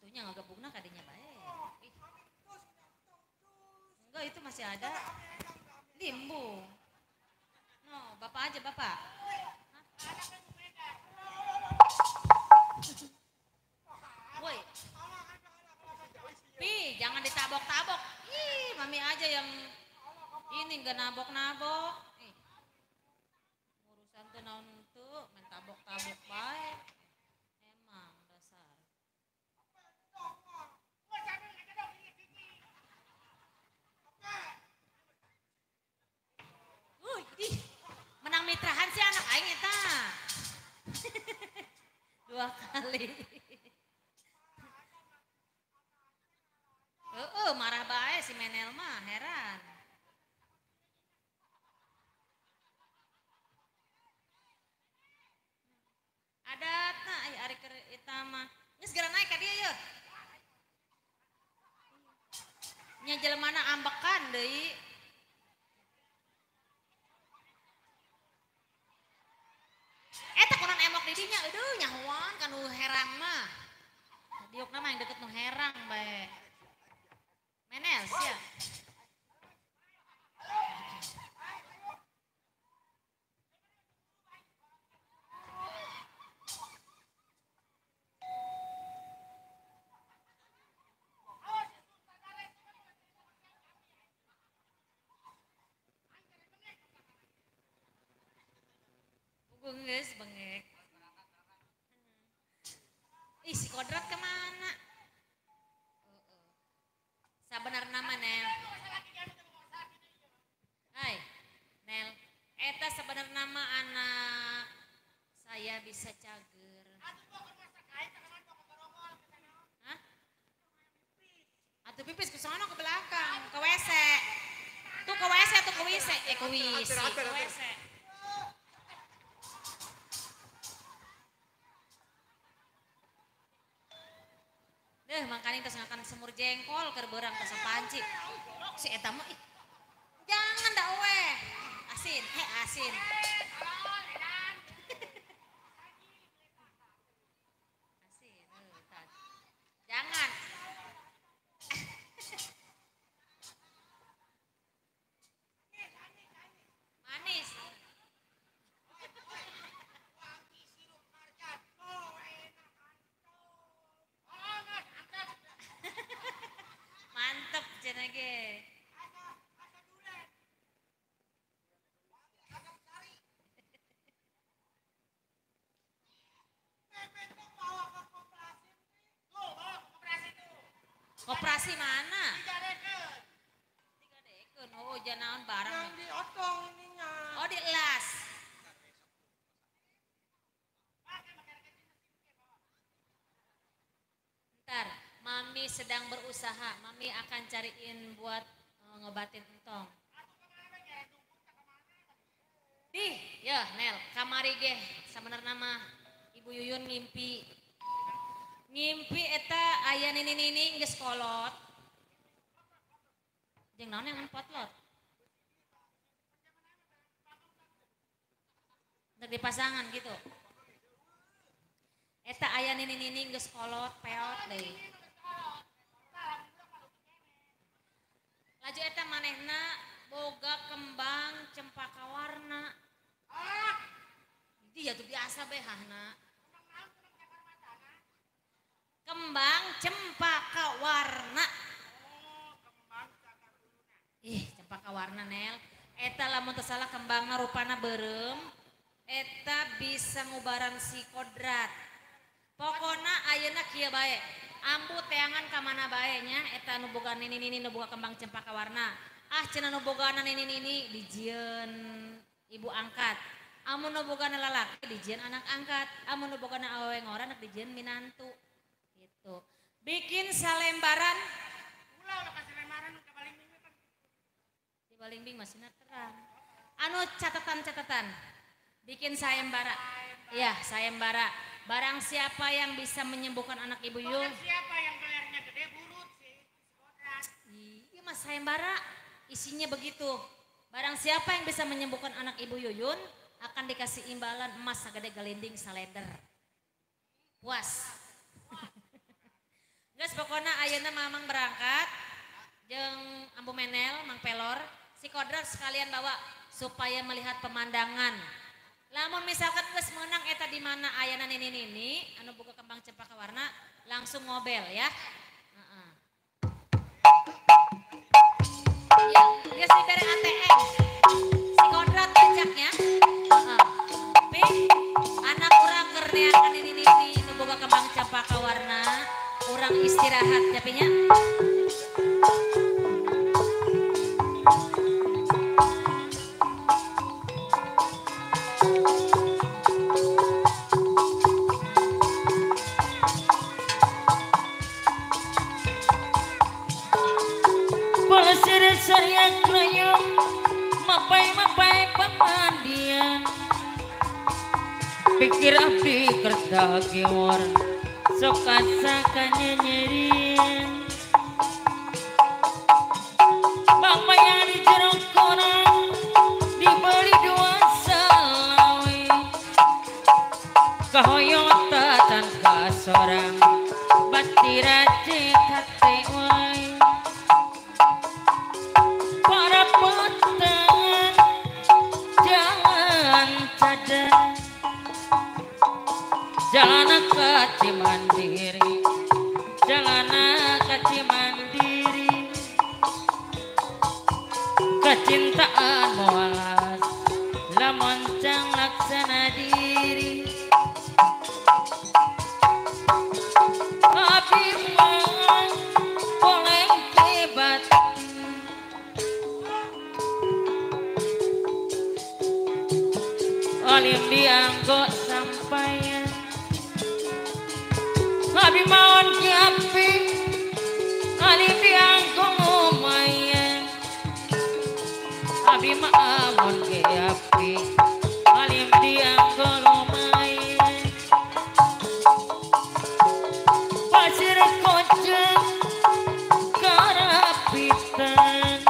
tuhnya ngagabungna kadinya bae. Enggak, itu masih ada. Limbu. No, bapak aja bapak. Woi. Pi, jangan ditabok-tabok. Ih, mami aja yang ini enggak nabok-nabok. Ih. Urusan tuh naon tuh, main tabok-tabok bae. Emang dasar. Ih, menang mitrahan sih anak aing eta. 2 kali. Marah bae si Menel mah, heran. Adatna ai ari keur eta mah. Geus geura naik ka dieu yeuh. Nya jelemana ambekan deui. Eta kunan emok di dinya, aduh nyahoan ka nu herang mah. Diukna mah yang deket nu herang bae. Menel sia. Geus bengek. Ih, si Kodrat kemana? Sabenar nama Nel. Hai, Nel. Eta sebenar nama anak saya bisa cager. Hah? Atuh pipis ke sono ke belakang, ke WC. Tuh ke WC, tuh ke WC, ke WC, ke WC. Deh, makanya terus ngakan semur jengkol keur beurang tos panci. Si eta mah ih. Jangan dah we. Asin, he asin. Asin, jangan. Manis. Mantep cenah ge. Koperasi mana? Tiga deken. Oh, janaon barang. Yang di otong ininya. Oh, di las. Ntar, Mami sedang berusaha. Mami akan cariin buat ngobatin entong. Dih, ya Nel, kamari ge sabenerna mah Ibu Yuyun ngimpi. Ngimpi eta aya nini-nini geus kolot. Jeung naon yang potlot? Untuk di pasangan gitu. Eta aya nini-nini geus kolot peot deui. Laju eta manehna boga kembang cempaka warna. Dia tuh biasa behahna. Kembang cempaka warna. Ih, cempaka warna Nel. Eta lamun teu salah kembangna rupana beureum. Eta bisa ngubaran si kodrat. Pokona ayeuna kieu bae. Ambu teangan ka mana bae nya eta nu boga nini-nini nu boga kembang cempaka warna. Ah cenah nu bogana nini-nini dijieun ibu angkat. Amun nu bogana lalaki dijieun anak angkat. Amun nu bogana awewe ngora anak dijieun minantu. Gitu. Bikin salembaran. Ulah ulah salembaran ke Balingbing kan. Di Balingbing masih terang. Anu catatan-catatan. Bikin sayembara. Iya, sayembara. Barang siapa yang bisa menyembuhkan anak Ibu Yul. Siapa yang gelarnya gede burut sih. Sayembara isinya begitu. Barang siapa yang bisa menyembuhkan anak Ibu Yuyun akan dikasih imbalan emas sagede gelinding saleder. Puas. Geus pokona ayeuna Mamang berangkat jeung Ambu Menel, Mang Pelor, si Kodrat sekalian bawa supaya melihat pemandangan. Lamun misalkan geus meunang eta di mana ayana nini-nini anu boga kembang cempaka warna langsung ngobel ya. Heeh. Ya, geus dibere ATM. Si Kodrat ajaknya. Heeh. Pi, anak urang keur neangan nini-nini nu boga kembang cempaka warna, urang istirahat tapi nya. Pikir abdi kerta kiwar sok asa kanyenyerin bang bayar di jero koran dibeli dua salawe kahoyong tatan kasorang batira hate wae para petangan jangan cadang jalan kaci mandiri, jalan kaci mandiri, kecintaan moalas, lamun cang laksana diri. Abi mah oleh hebat, alim dianggok sampaian. Abi maon ki api, alim dianggo lumayan. Abi maon ki api, alim dianggo lumayan. Pasir kocek karapitan,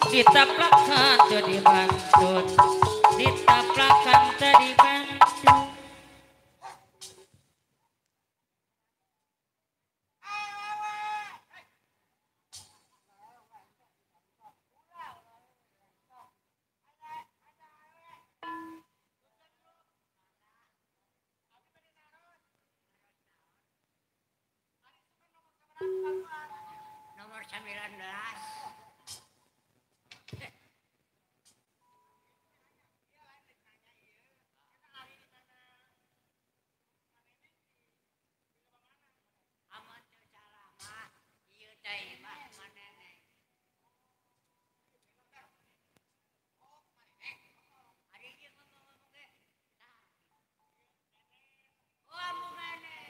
ditaplakan teu dibantut, ditaplakan teu dibantu. Nomor 19. Amun teu salah mah ieu teh imah maneneng. Ari ieu ngomong-ngomong ge. Tah. Oh, amun maneh.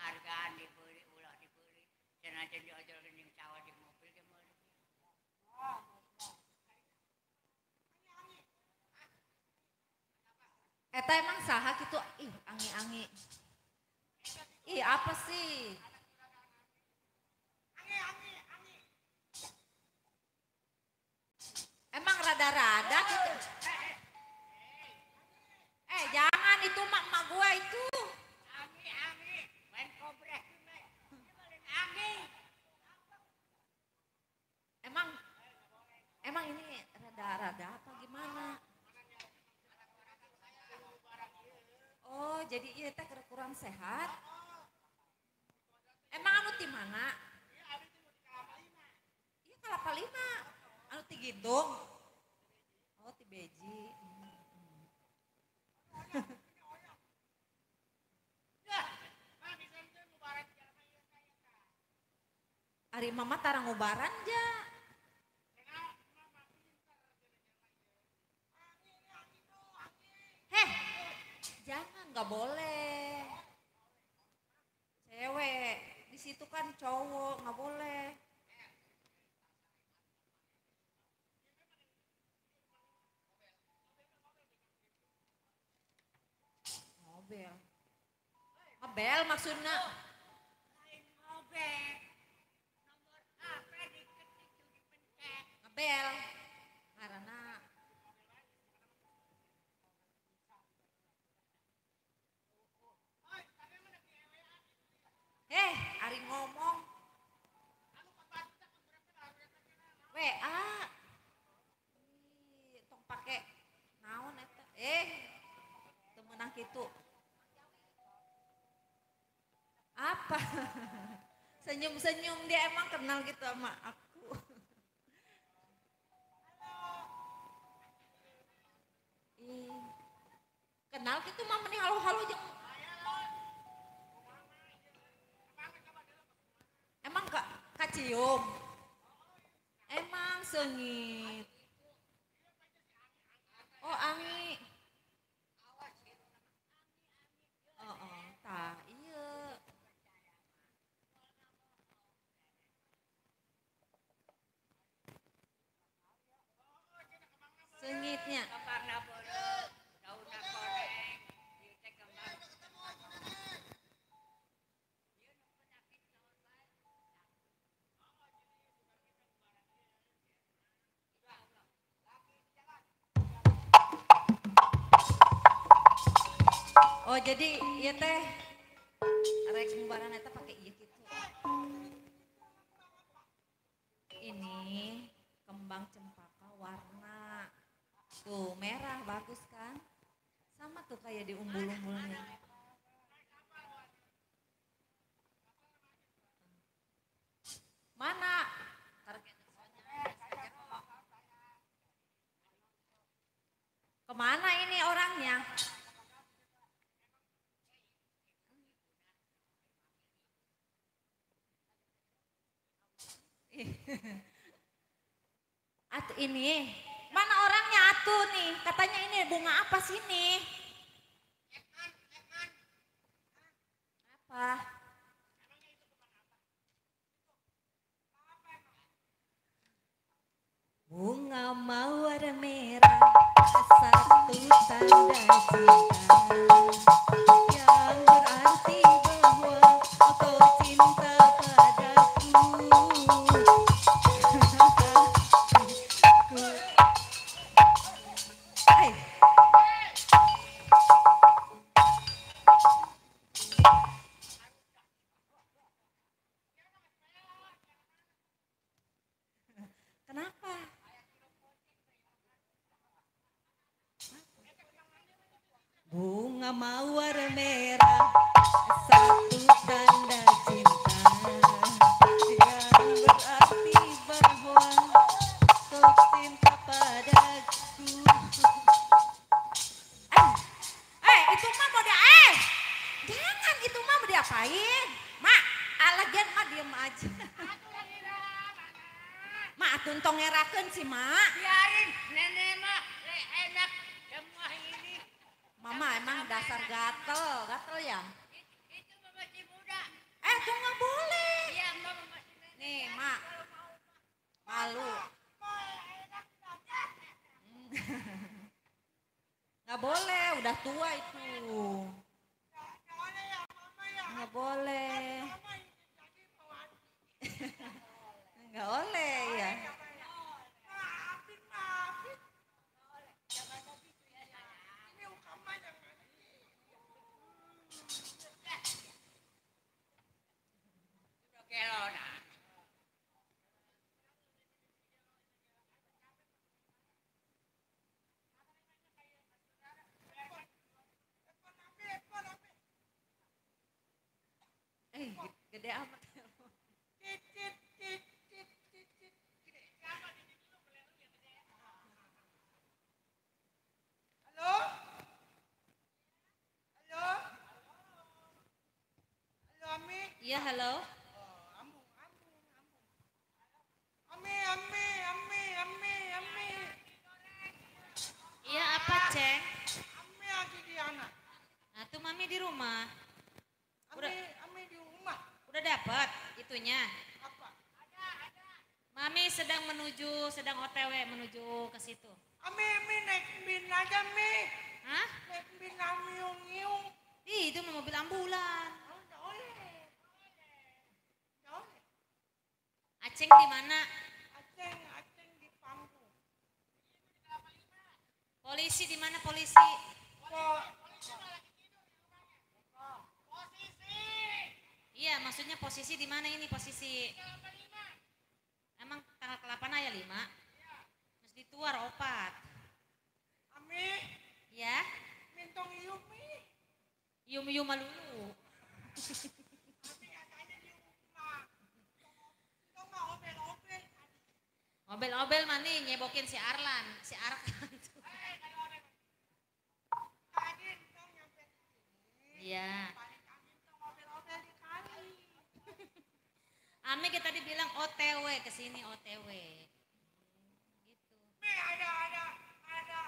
Hargaan dibeli, ulah dibeli. Senajan diojol jeung sawah di mobil ge meuli. Eta emang saha kitu? Ih, angi-angi. Ih, apa sih? Emang rada-rada gitu. Eh, jangan itu mak-mak gua itu. Emang emang ini rada-rada apa gimana? Oh, jadi iya teh kurang sehat. Emang anu ti mana? Iya Kalapa Lima. Anu ti Gitung. Oh, ti Beji. Ari mama tarang ngubaran ja. Heh, jangan. Nggak boleh. Cewek di situ kan cowok nggak boleh. Ngobel. Ngobel maksudnya. Ngobel. Nomor HP diketik dipencet. Ngobel. Karena ari ngomong. WA. Ih, tong pake naon eta. Teu meunang kitu. Apa? Senyum-senyum dia emang kenal gitu sama aku. Ih, kenal gitu mah mending halo-halo jeung. Emang gak kacium? Emang sengit. Oh angi. Oh, oh tah iya. Sengitnya. Oh jadi iya teh rek ngubaran eta pakai iya gitu. Ini kembang cempaka warna tuh merah bagus kan? Sama tuh kayak di umbul-umbulnya. Mana? Kemana ini orangnya? Atuh ini, mana orangnya atuh nih? Katanya ini bunga apa sih nih? Apa? Bunga mawar merah, satu tanda cinta yang berarti bahwa kau cinta padaku. Kenapa? Bunga mawar merah, satu tanda cinta yang berarti bahwa kau cinta padaku. Itu mah mau dia, jangan itu mah mau diapain? Mak, alagian mah diem aja. Mak, atuh tong ngerakeun sih, Mak. Biarin nenek mah enak semua ini. Mama emang dasar gatel, gatel ya? Itu mama masih muda. Itu nggak boleh. Iya, mama masih muda. Nih, Mak. Malu. Nggak boleh, udah tua itu. Nggak boleh. Nggak boleh ya. Gede amat. Halo? Halo? Halo, Ami? Iya, halo. Ambung, ambung, ambung. Ami, Ami, Ami, Ami, Ami. Iya, apa, Ceng? Ami lagi di anak. Nah, tuh mami. rumah. Ami di rumah. Udah dapat itunya. Apa? Ada. Mami sedang menuju, sedang OTW menuju ke situ. Ami naik bin aja Mi. Hah? Naik bin ngiung-ngiung. Ih, itu mobil ambulan. Oh, Aceng di mana? Aceng di panggung. Polisi di mana polisi? Posisi. Iya, maksudnya posisi di mana ini posisi? Emang tanggal ke-8 ya 5? Terus dituar 4. Ami. Ya. Mintong ium mi. Ium-ium malulu. Ami katanya di rumah. Tong mah obel-obel. Obel-obel mah nih nyebokin si Arlan, si Arkan. Tadi tong nyampe sini. Iya. Balik Ami tong obel-obel di kali. Ami kita tadi bilang OTW ke sini OTW. Gitu. Mi ada macam oh, ada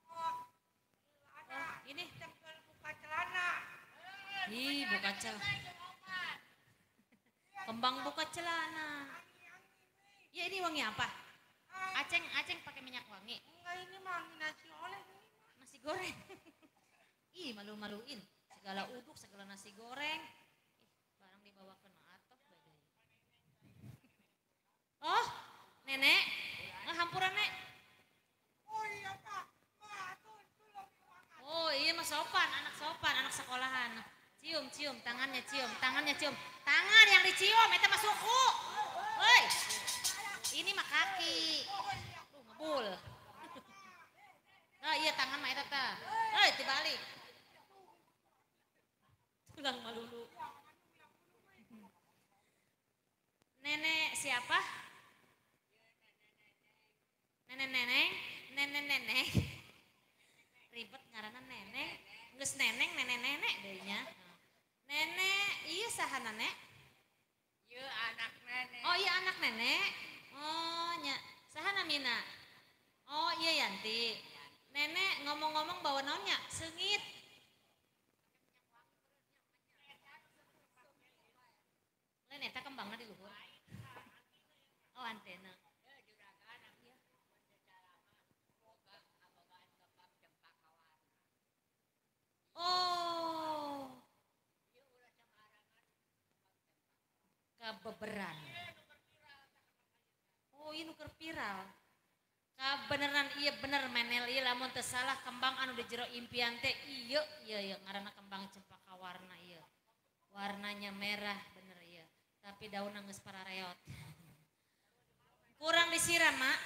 oh, ini cengkel buka celana. Ih, buka celana. Kembang buka celana. Ya ini wangi apa? Aceng pakai minyak wangi. Enggak, ini mah nasi oleh. Nasi goreng. Ih, malu-maluin. Segala uduk, segala nasi goreng. Ih, barang dibawa ke atoh badai. Oh, nenek. Ngehampuran, Nek. Oh iya, Pak. Oh iya, mah sopan, anak sekolahan. Cium, cium, tangannya cium, tangannya cium. Tangan yang dicium, itu mah suku. Woi. Ini mah kaki. Ngebul. Nah, iya tangan mah eta tah. Hei, dibalik. Tulang malulu. Nenek siapa? Nenek-neneng, nenek-nenek. Ribet ngaranna nenek. Geus neneng, nenek-nenek deui nya. Nenek, iya saha nenek? Ieu anak nenek. Oh iya anak nenek. Oh nya, saha namina? Oh iya Yanti. Nenek ngomong-ngomong bawa naonnya? Seungit. Lain eta kembangna di luhur. Oh antena. Oh. Kabeberan. Oh ini nuker viral. Kabeneran iya bener menel iya lamun teu salah kembang anu di jero impian teh iya iya iya ngaranna kembang cempaka warna iya. Warnanya merah bener iya. Tapi daunna geus parareot. Kurang disiram, Mak.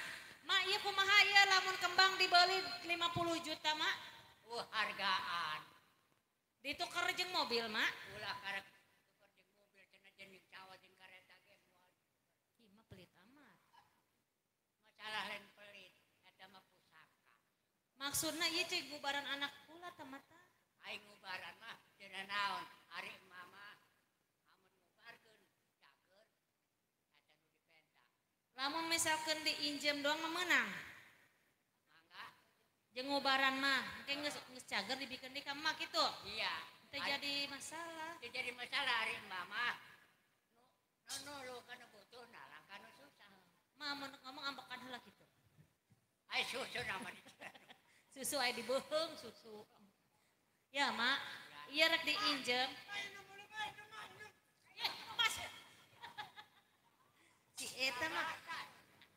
Mak ieu kumaha ieu lamun kembang dibeli 50 juta, Mak? Hargaan. Dituker jeung mobil, Mak. Ulah karek tuker jeung mobil cenah jeung sawah jeung kareta ge moal. Ih, mah pelit amat. Masalah lain pelit, eta mah pusaka. Maksudna ieu cek gubaran anak kula tah mata. Aing ngubaran mah teu naon, ari mama amun ngubarkeun cager eta nu dipenta. Lamun misalkan diinjem doang mah meunang. Mangga. Jeung ngubaran mah, engke geus cager dibikeun deui ka emak kitu. Iya. Teu jadi masalah. Teu jadi masalah ari mama. Nu nu kana butuh nalang kana susah. Mah mun ngomong ambekan heula kitu. Ai susu nama Susu ai dibeuheung susu. Ya, Mak. Ieu rek diinjem. Ya, Mas. Si eta mah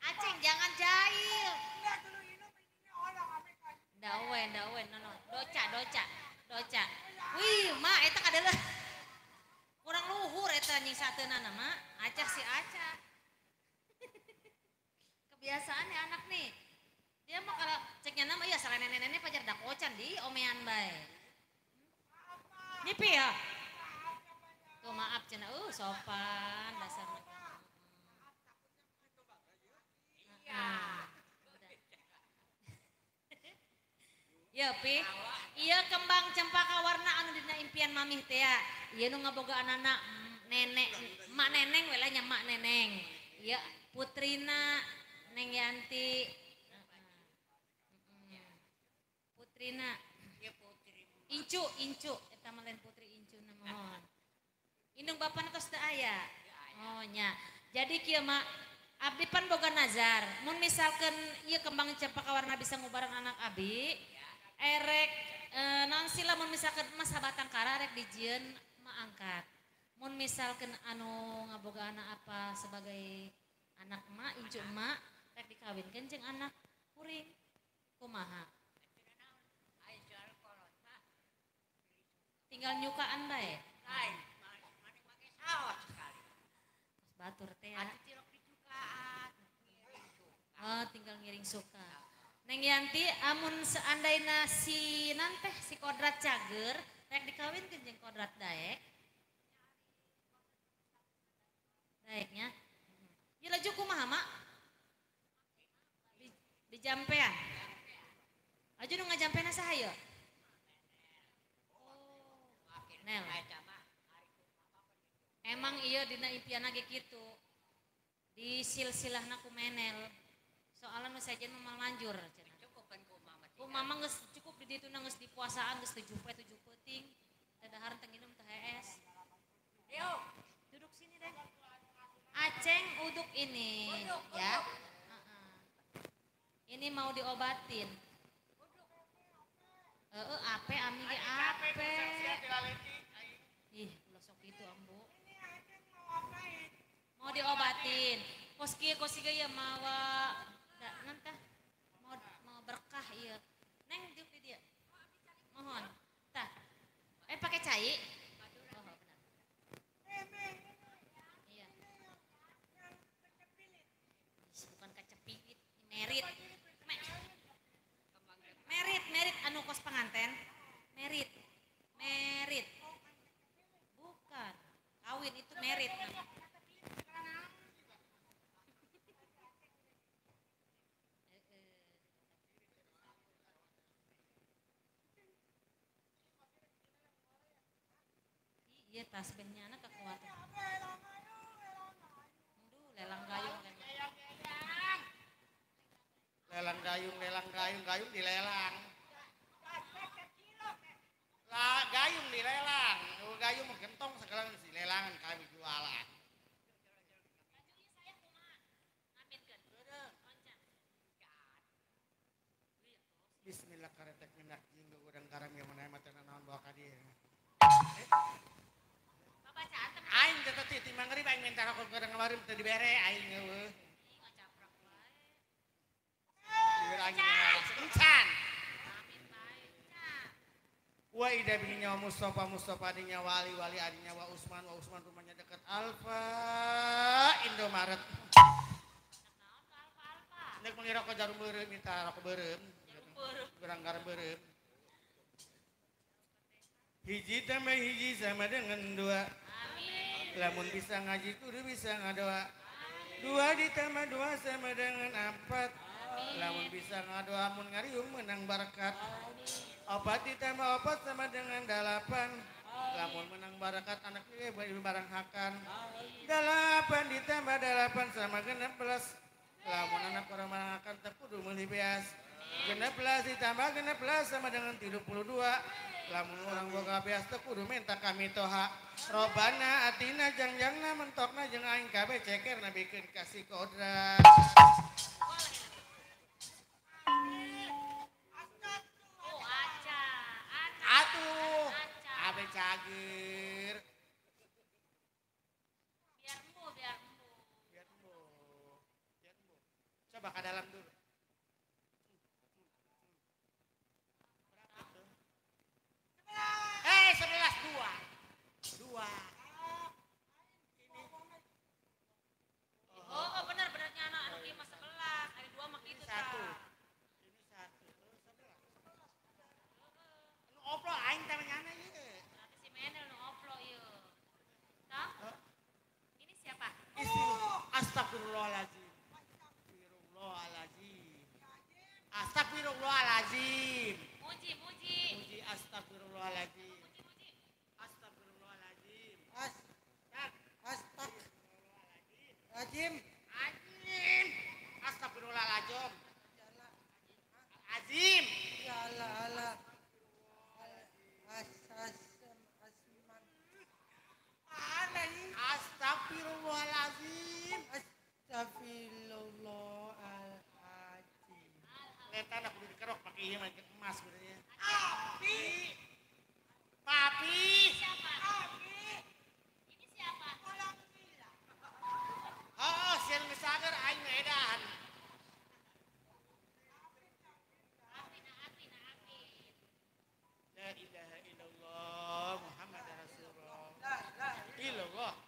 Aceng jangan jahil. Dawen, dawen, no, no. Doca, doca, doca. Wih, Mak, eta kadeuleuh. Kurang luhur eta nyingsateunana, Mak. Acah si Acah. Kebiasaan ya anak nih. Dia mah kalau ceknya nama iya salah nenek-nenek pajar dakocan di omean bae. Nyipi ya? Tuh maaf cenah, sopan dasar. Iya. Ya pi, iya kembang cempaka warna anu dina impian mamih teh ya. Ieu nu ngabogaan anak nenek, mak neneng we lah nya mak neneng. Iya putrina Neng Yanti. Putrina. Ieu putri. Incu, incu eta mah lain putri incu na mohon. Indung bapana tos teu aya. Oh nya. Jadi kieu mah abdi pan boga nazar. Mun misalkeun ieu kembang cempaka warna bisa ngubaran anak abi, erek naon sih lamun misalkeun emas sabatang kara rek dijieun mah angkat. Mun misalkeun anu ngaboga anak apa sebagai anak emak, incu emak, rek dikawinkeun jeung anak kuring. Kumaha? Tinggal nyukaan bae. Lain, maneh make saos sekali. Batur teh ya. Oh, tinggal ngiring suka. Neng Yanti, amun seandaina si nanteh si Kodrat cager, rek dikawinkeun jeung Kodrat daek. Daeknya. Ieu laju kumaha, Mak? Di jampean. Aju nu ngajampena saha ieu? Nel. Emang iya dina impianna ge kitu. Di silsilahna ku Menel. Soalna nu sejen mah moal manjur cenah. Cukupan ku mama. Ku mama geus cukup di ditu geus dipuasaan geus 7 poe 7 peuting. Teu dahar teu nginum teu hees. Yuk, duduk sini deh. Aceng uduk ini uduk, ya. Uduk. Ini mau diobatin. Ape ami ge ape. Ih, ulah sok kitu ambu. Mau diobatin. Kos kieu kos ieu ya mawa da nantah mau berkah ieu. Neng diuk di dieu. Mohon. Tah. Pakai cai? Oh, benar. Iya. Bukan kacepilit, merit. Merit, merit anu kos penganten. Merit. Merit. Bukan. Kawin itu merit. Iya tasbihnya anak kekuatan. Aduh, lelang gayung. Lelang gayung, lelang gayung, gayung dilelang. Lah gayung dilelang, gayung gentong segala dilelangan kami jualan. Bismillah karetek minyak jinggo udang garam yang mana mata naon bawa ka dieu. Aing teh teh ti mangrib aing minta rokok godang kemarin teu dibere aing eueuh. Encan. Wa ida bihi nyawa Mustafa Mustafa adinya wali wali adinya wa Usman wa Usman rumahnya dekat Alfa Indomaret. Nek meuli rokok jarum beureum minta rokok beureum. Gerang garam beureum. Hiji tambah hiji sama dengan dua. Amin. Lamun bisa ngaji kudu bisa ngadoa. Dua ditambah dua sama dengan empat. Lamun bisa ngadoa mun ngariung menang berkat. Opat ditambah opat sama dengan 8. Lamun menang barakat anak ieu barang hakan. 8 ditambah 8 sama 16. Lamun anak orang menang hakan teu kudu meuli beas. 16 ditambah 16 sama dengan 32. Lamun orang boga beas teu kudu minta kami toha. Robana atina jangjangna mentokna jeung aing kabeh ceker nabikeun kasih kodrat. Atuh, abe cager. Biar embu, biar embu. Biar embu, biar embu. Coba ke dalam dulu. Berapa tuh? 11 2. 2. Ini. Oh, benar benarnya anak anu ieu mah 11, ada 2 mah kitu tah. 1. Ini 1. 11. Nu oplo aing teh nyana ieu. Berarti si Menel nu oplo ieu. Tah? Ini siapa? Istri. Astagfirullahaladzim. Astagfirullahaladzim. Astagfirullahaladzim. Muji, muji. Muji astagfirullahaladzim. Muji, muji. Astagfirullahaladzim. Astagfirullahaladzim. Azim. Astagfirullahaladzim. Azim. Ya Allah, Allah. Api malaikat emas sebenarnya. Api. Papi. Siapa? Api. Ini siapa? Orang gila. Oh, sian geus sagar aing mah edan. Api na api na api. La ilaha illallah Muhammad Rasulullah. Illallah.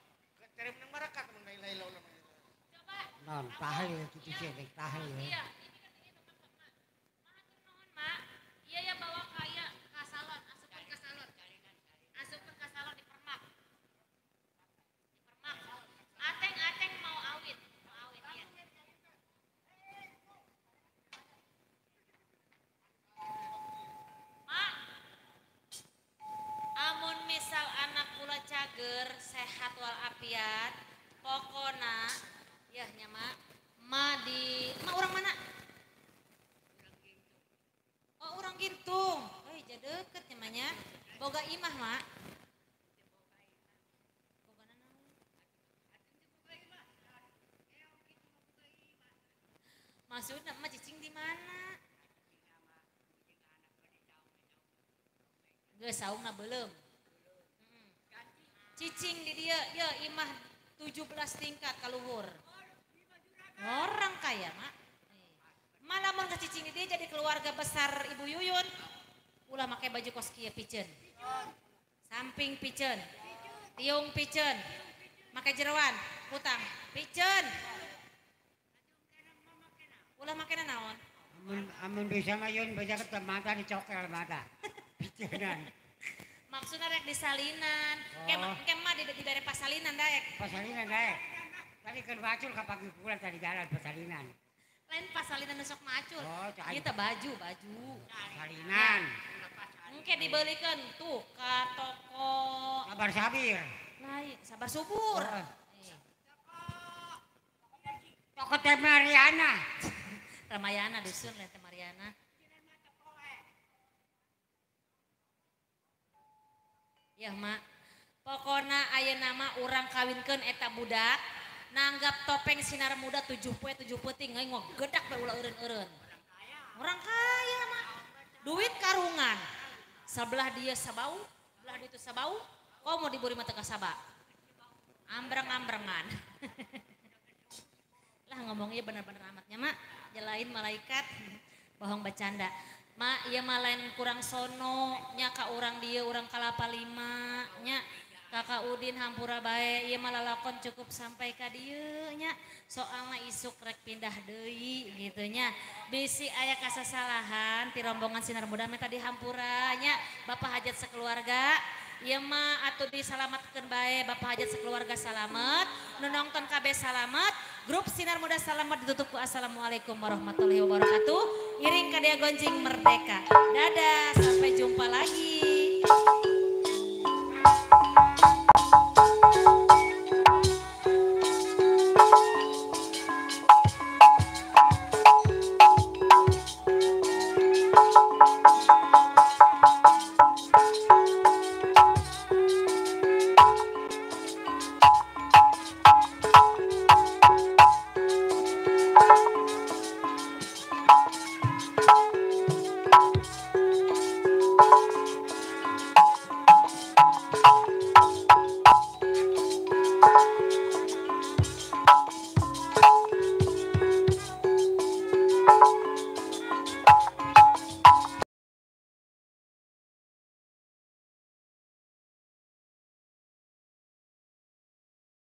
Cari menang barakat mun la ilaha illallah. Coba. Non tahlil kitu sih rek tahlil. Iya, ini kan ini tempat Mak. Mahatur nuhun, Mak. Iya ya bawa kaya ka salon, asupkeun ka salon. Asupkeun ka salon di permak. Di permak. Ateng-ateng mau awit ya. Mak. Amun misal anak kula cager sehat walafiat, pokona ya nya Mak, Ma di Ma urang mana? Oh urang Gintung. Euy ja deket nya mah nya. Boga imah Mak. Boga nanaon? Maksudna Mak cicing di mana? Geus saungna beuleum. Cicing di dieu, ye imah 17 tingkat kaluhur. Orang kaya, Mak. Malah mun cicing di dieu jadi keluarga besar Ibu Yuyun. Ulah make baju kos kieu piceun. Samping piceun. Tiung piceun. Make jeroan, kutang, piceun. Ulah make naon? Amun bisa mah Yun baca ke mata dicokel mata. Piceunan. Maksudnya rek disalinan. Oh. Ke mah dibere pasalinan daek. Pasalinan daek. Tadi kan bacul ka pagi pulang tadi jalan pasalinan. Lain pasalinan nu sok macul. Oh, cai. Ieu teh baju. Pasalinan. Engke dibelikeun tuh ka toko Sabar Sabir. Lain, Sabar Subur. Oh. Toko Teh Mariana. Ramayana dusun lain Teh Mariana. Ya Mak, pokona ayeuna mah urang kawinkeun eta budak, nanggap topeng sinar muda 7 poe 7 peuting euy ngogedak bae ulah eureun-eureun. Orang kaya Mak. Duit karungan. Sebelah dia sabau, belah ditu sabau, komo diburi mah teu kasaba. Ambreng-ambrengan. Lah ngomongnya bener-bener amatnya Mak, jelain malaikat bohong bercanda. Mak, ieu mah lain kurang sono nya ka urang dieu urang Kalapa Lima nya Kakak Udin hampura bae ieu mah lalakon cukup sampai ka dieu nya soalna isuk rek pindah deui gitu nya bisi aya kasasalahan ti rombongan sinar muda meh tadi hampura nya Bapak hajat sekeluarga ieu mah atuh disalamatkeun bae Bapak hajat sekeluarga salamet nu nongton kabeh salamet grup sinar muda salamet ditutup ku assalamualaikum warahmatullahi wabarakatuh. Iring kadia gonjing merdeka. Dadah, sampai jumpa lagi.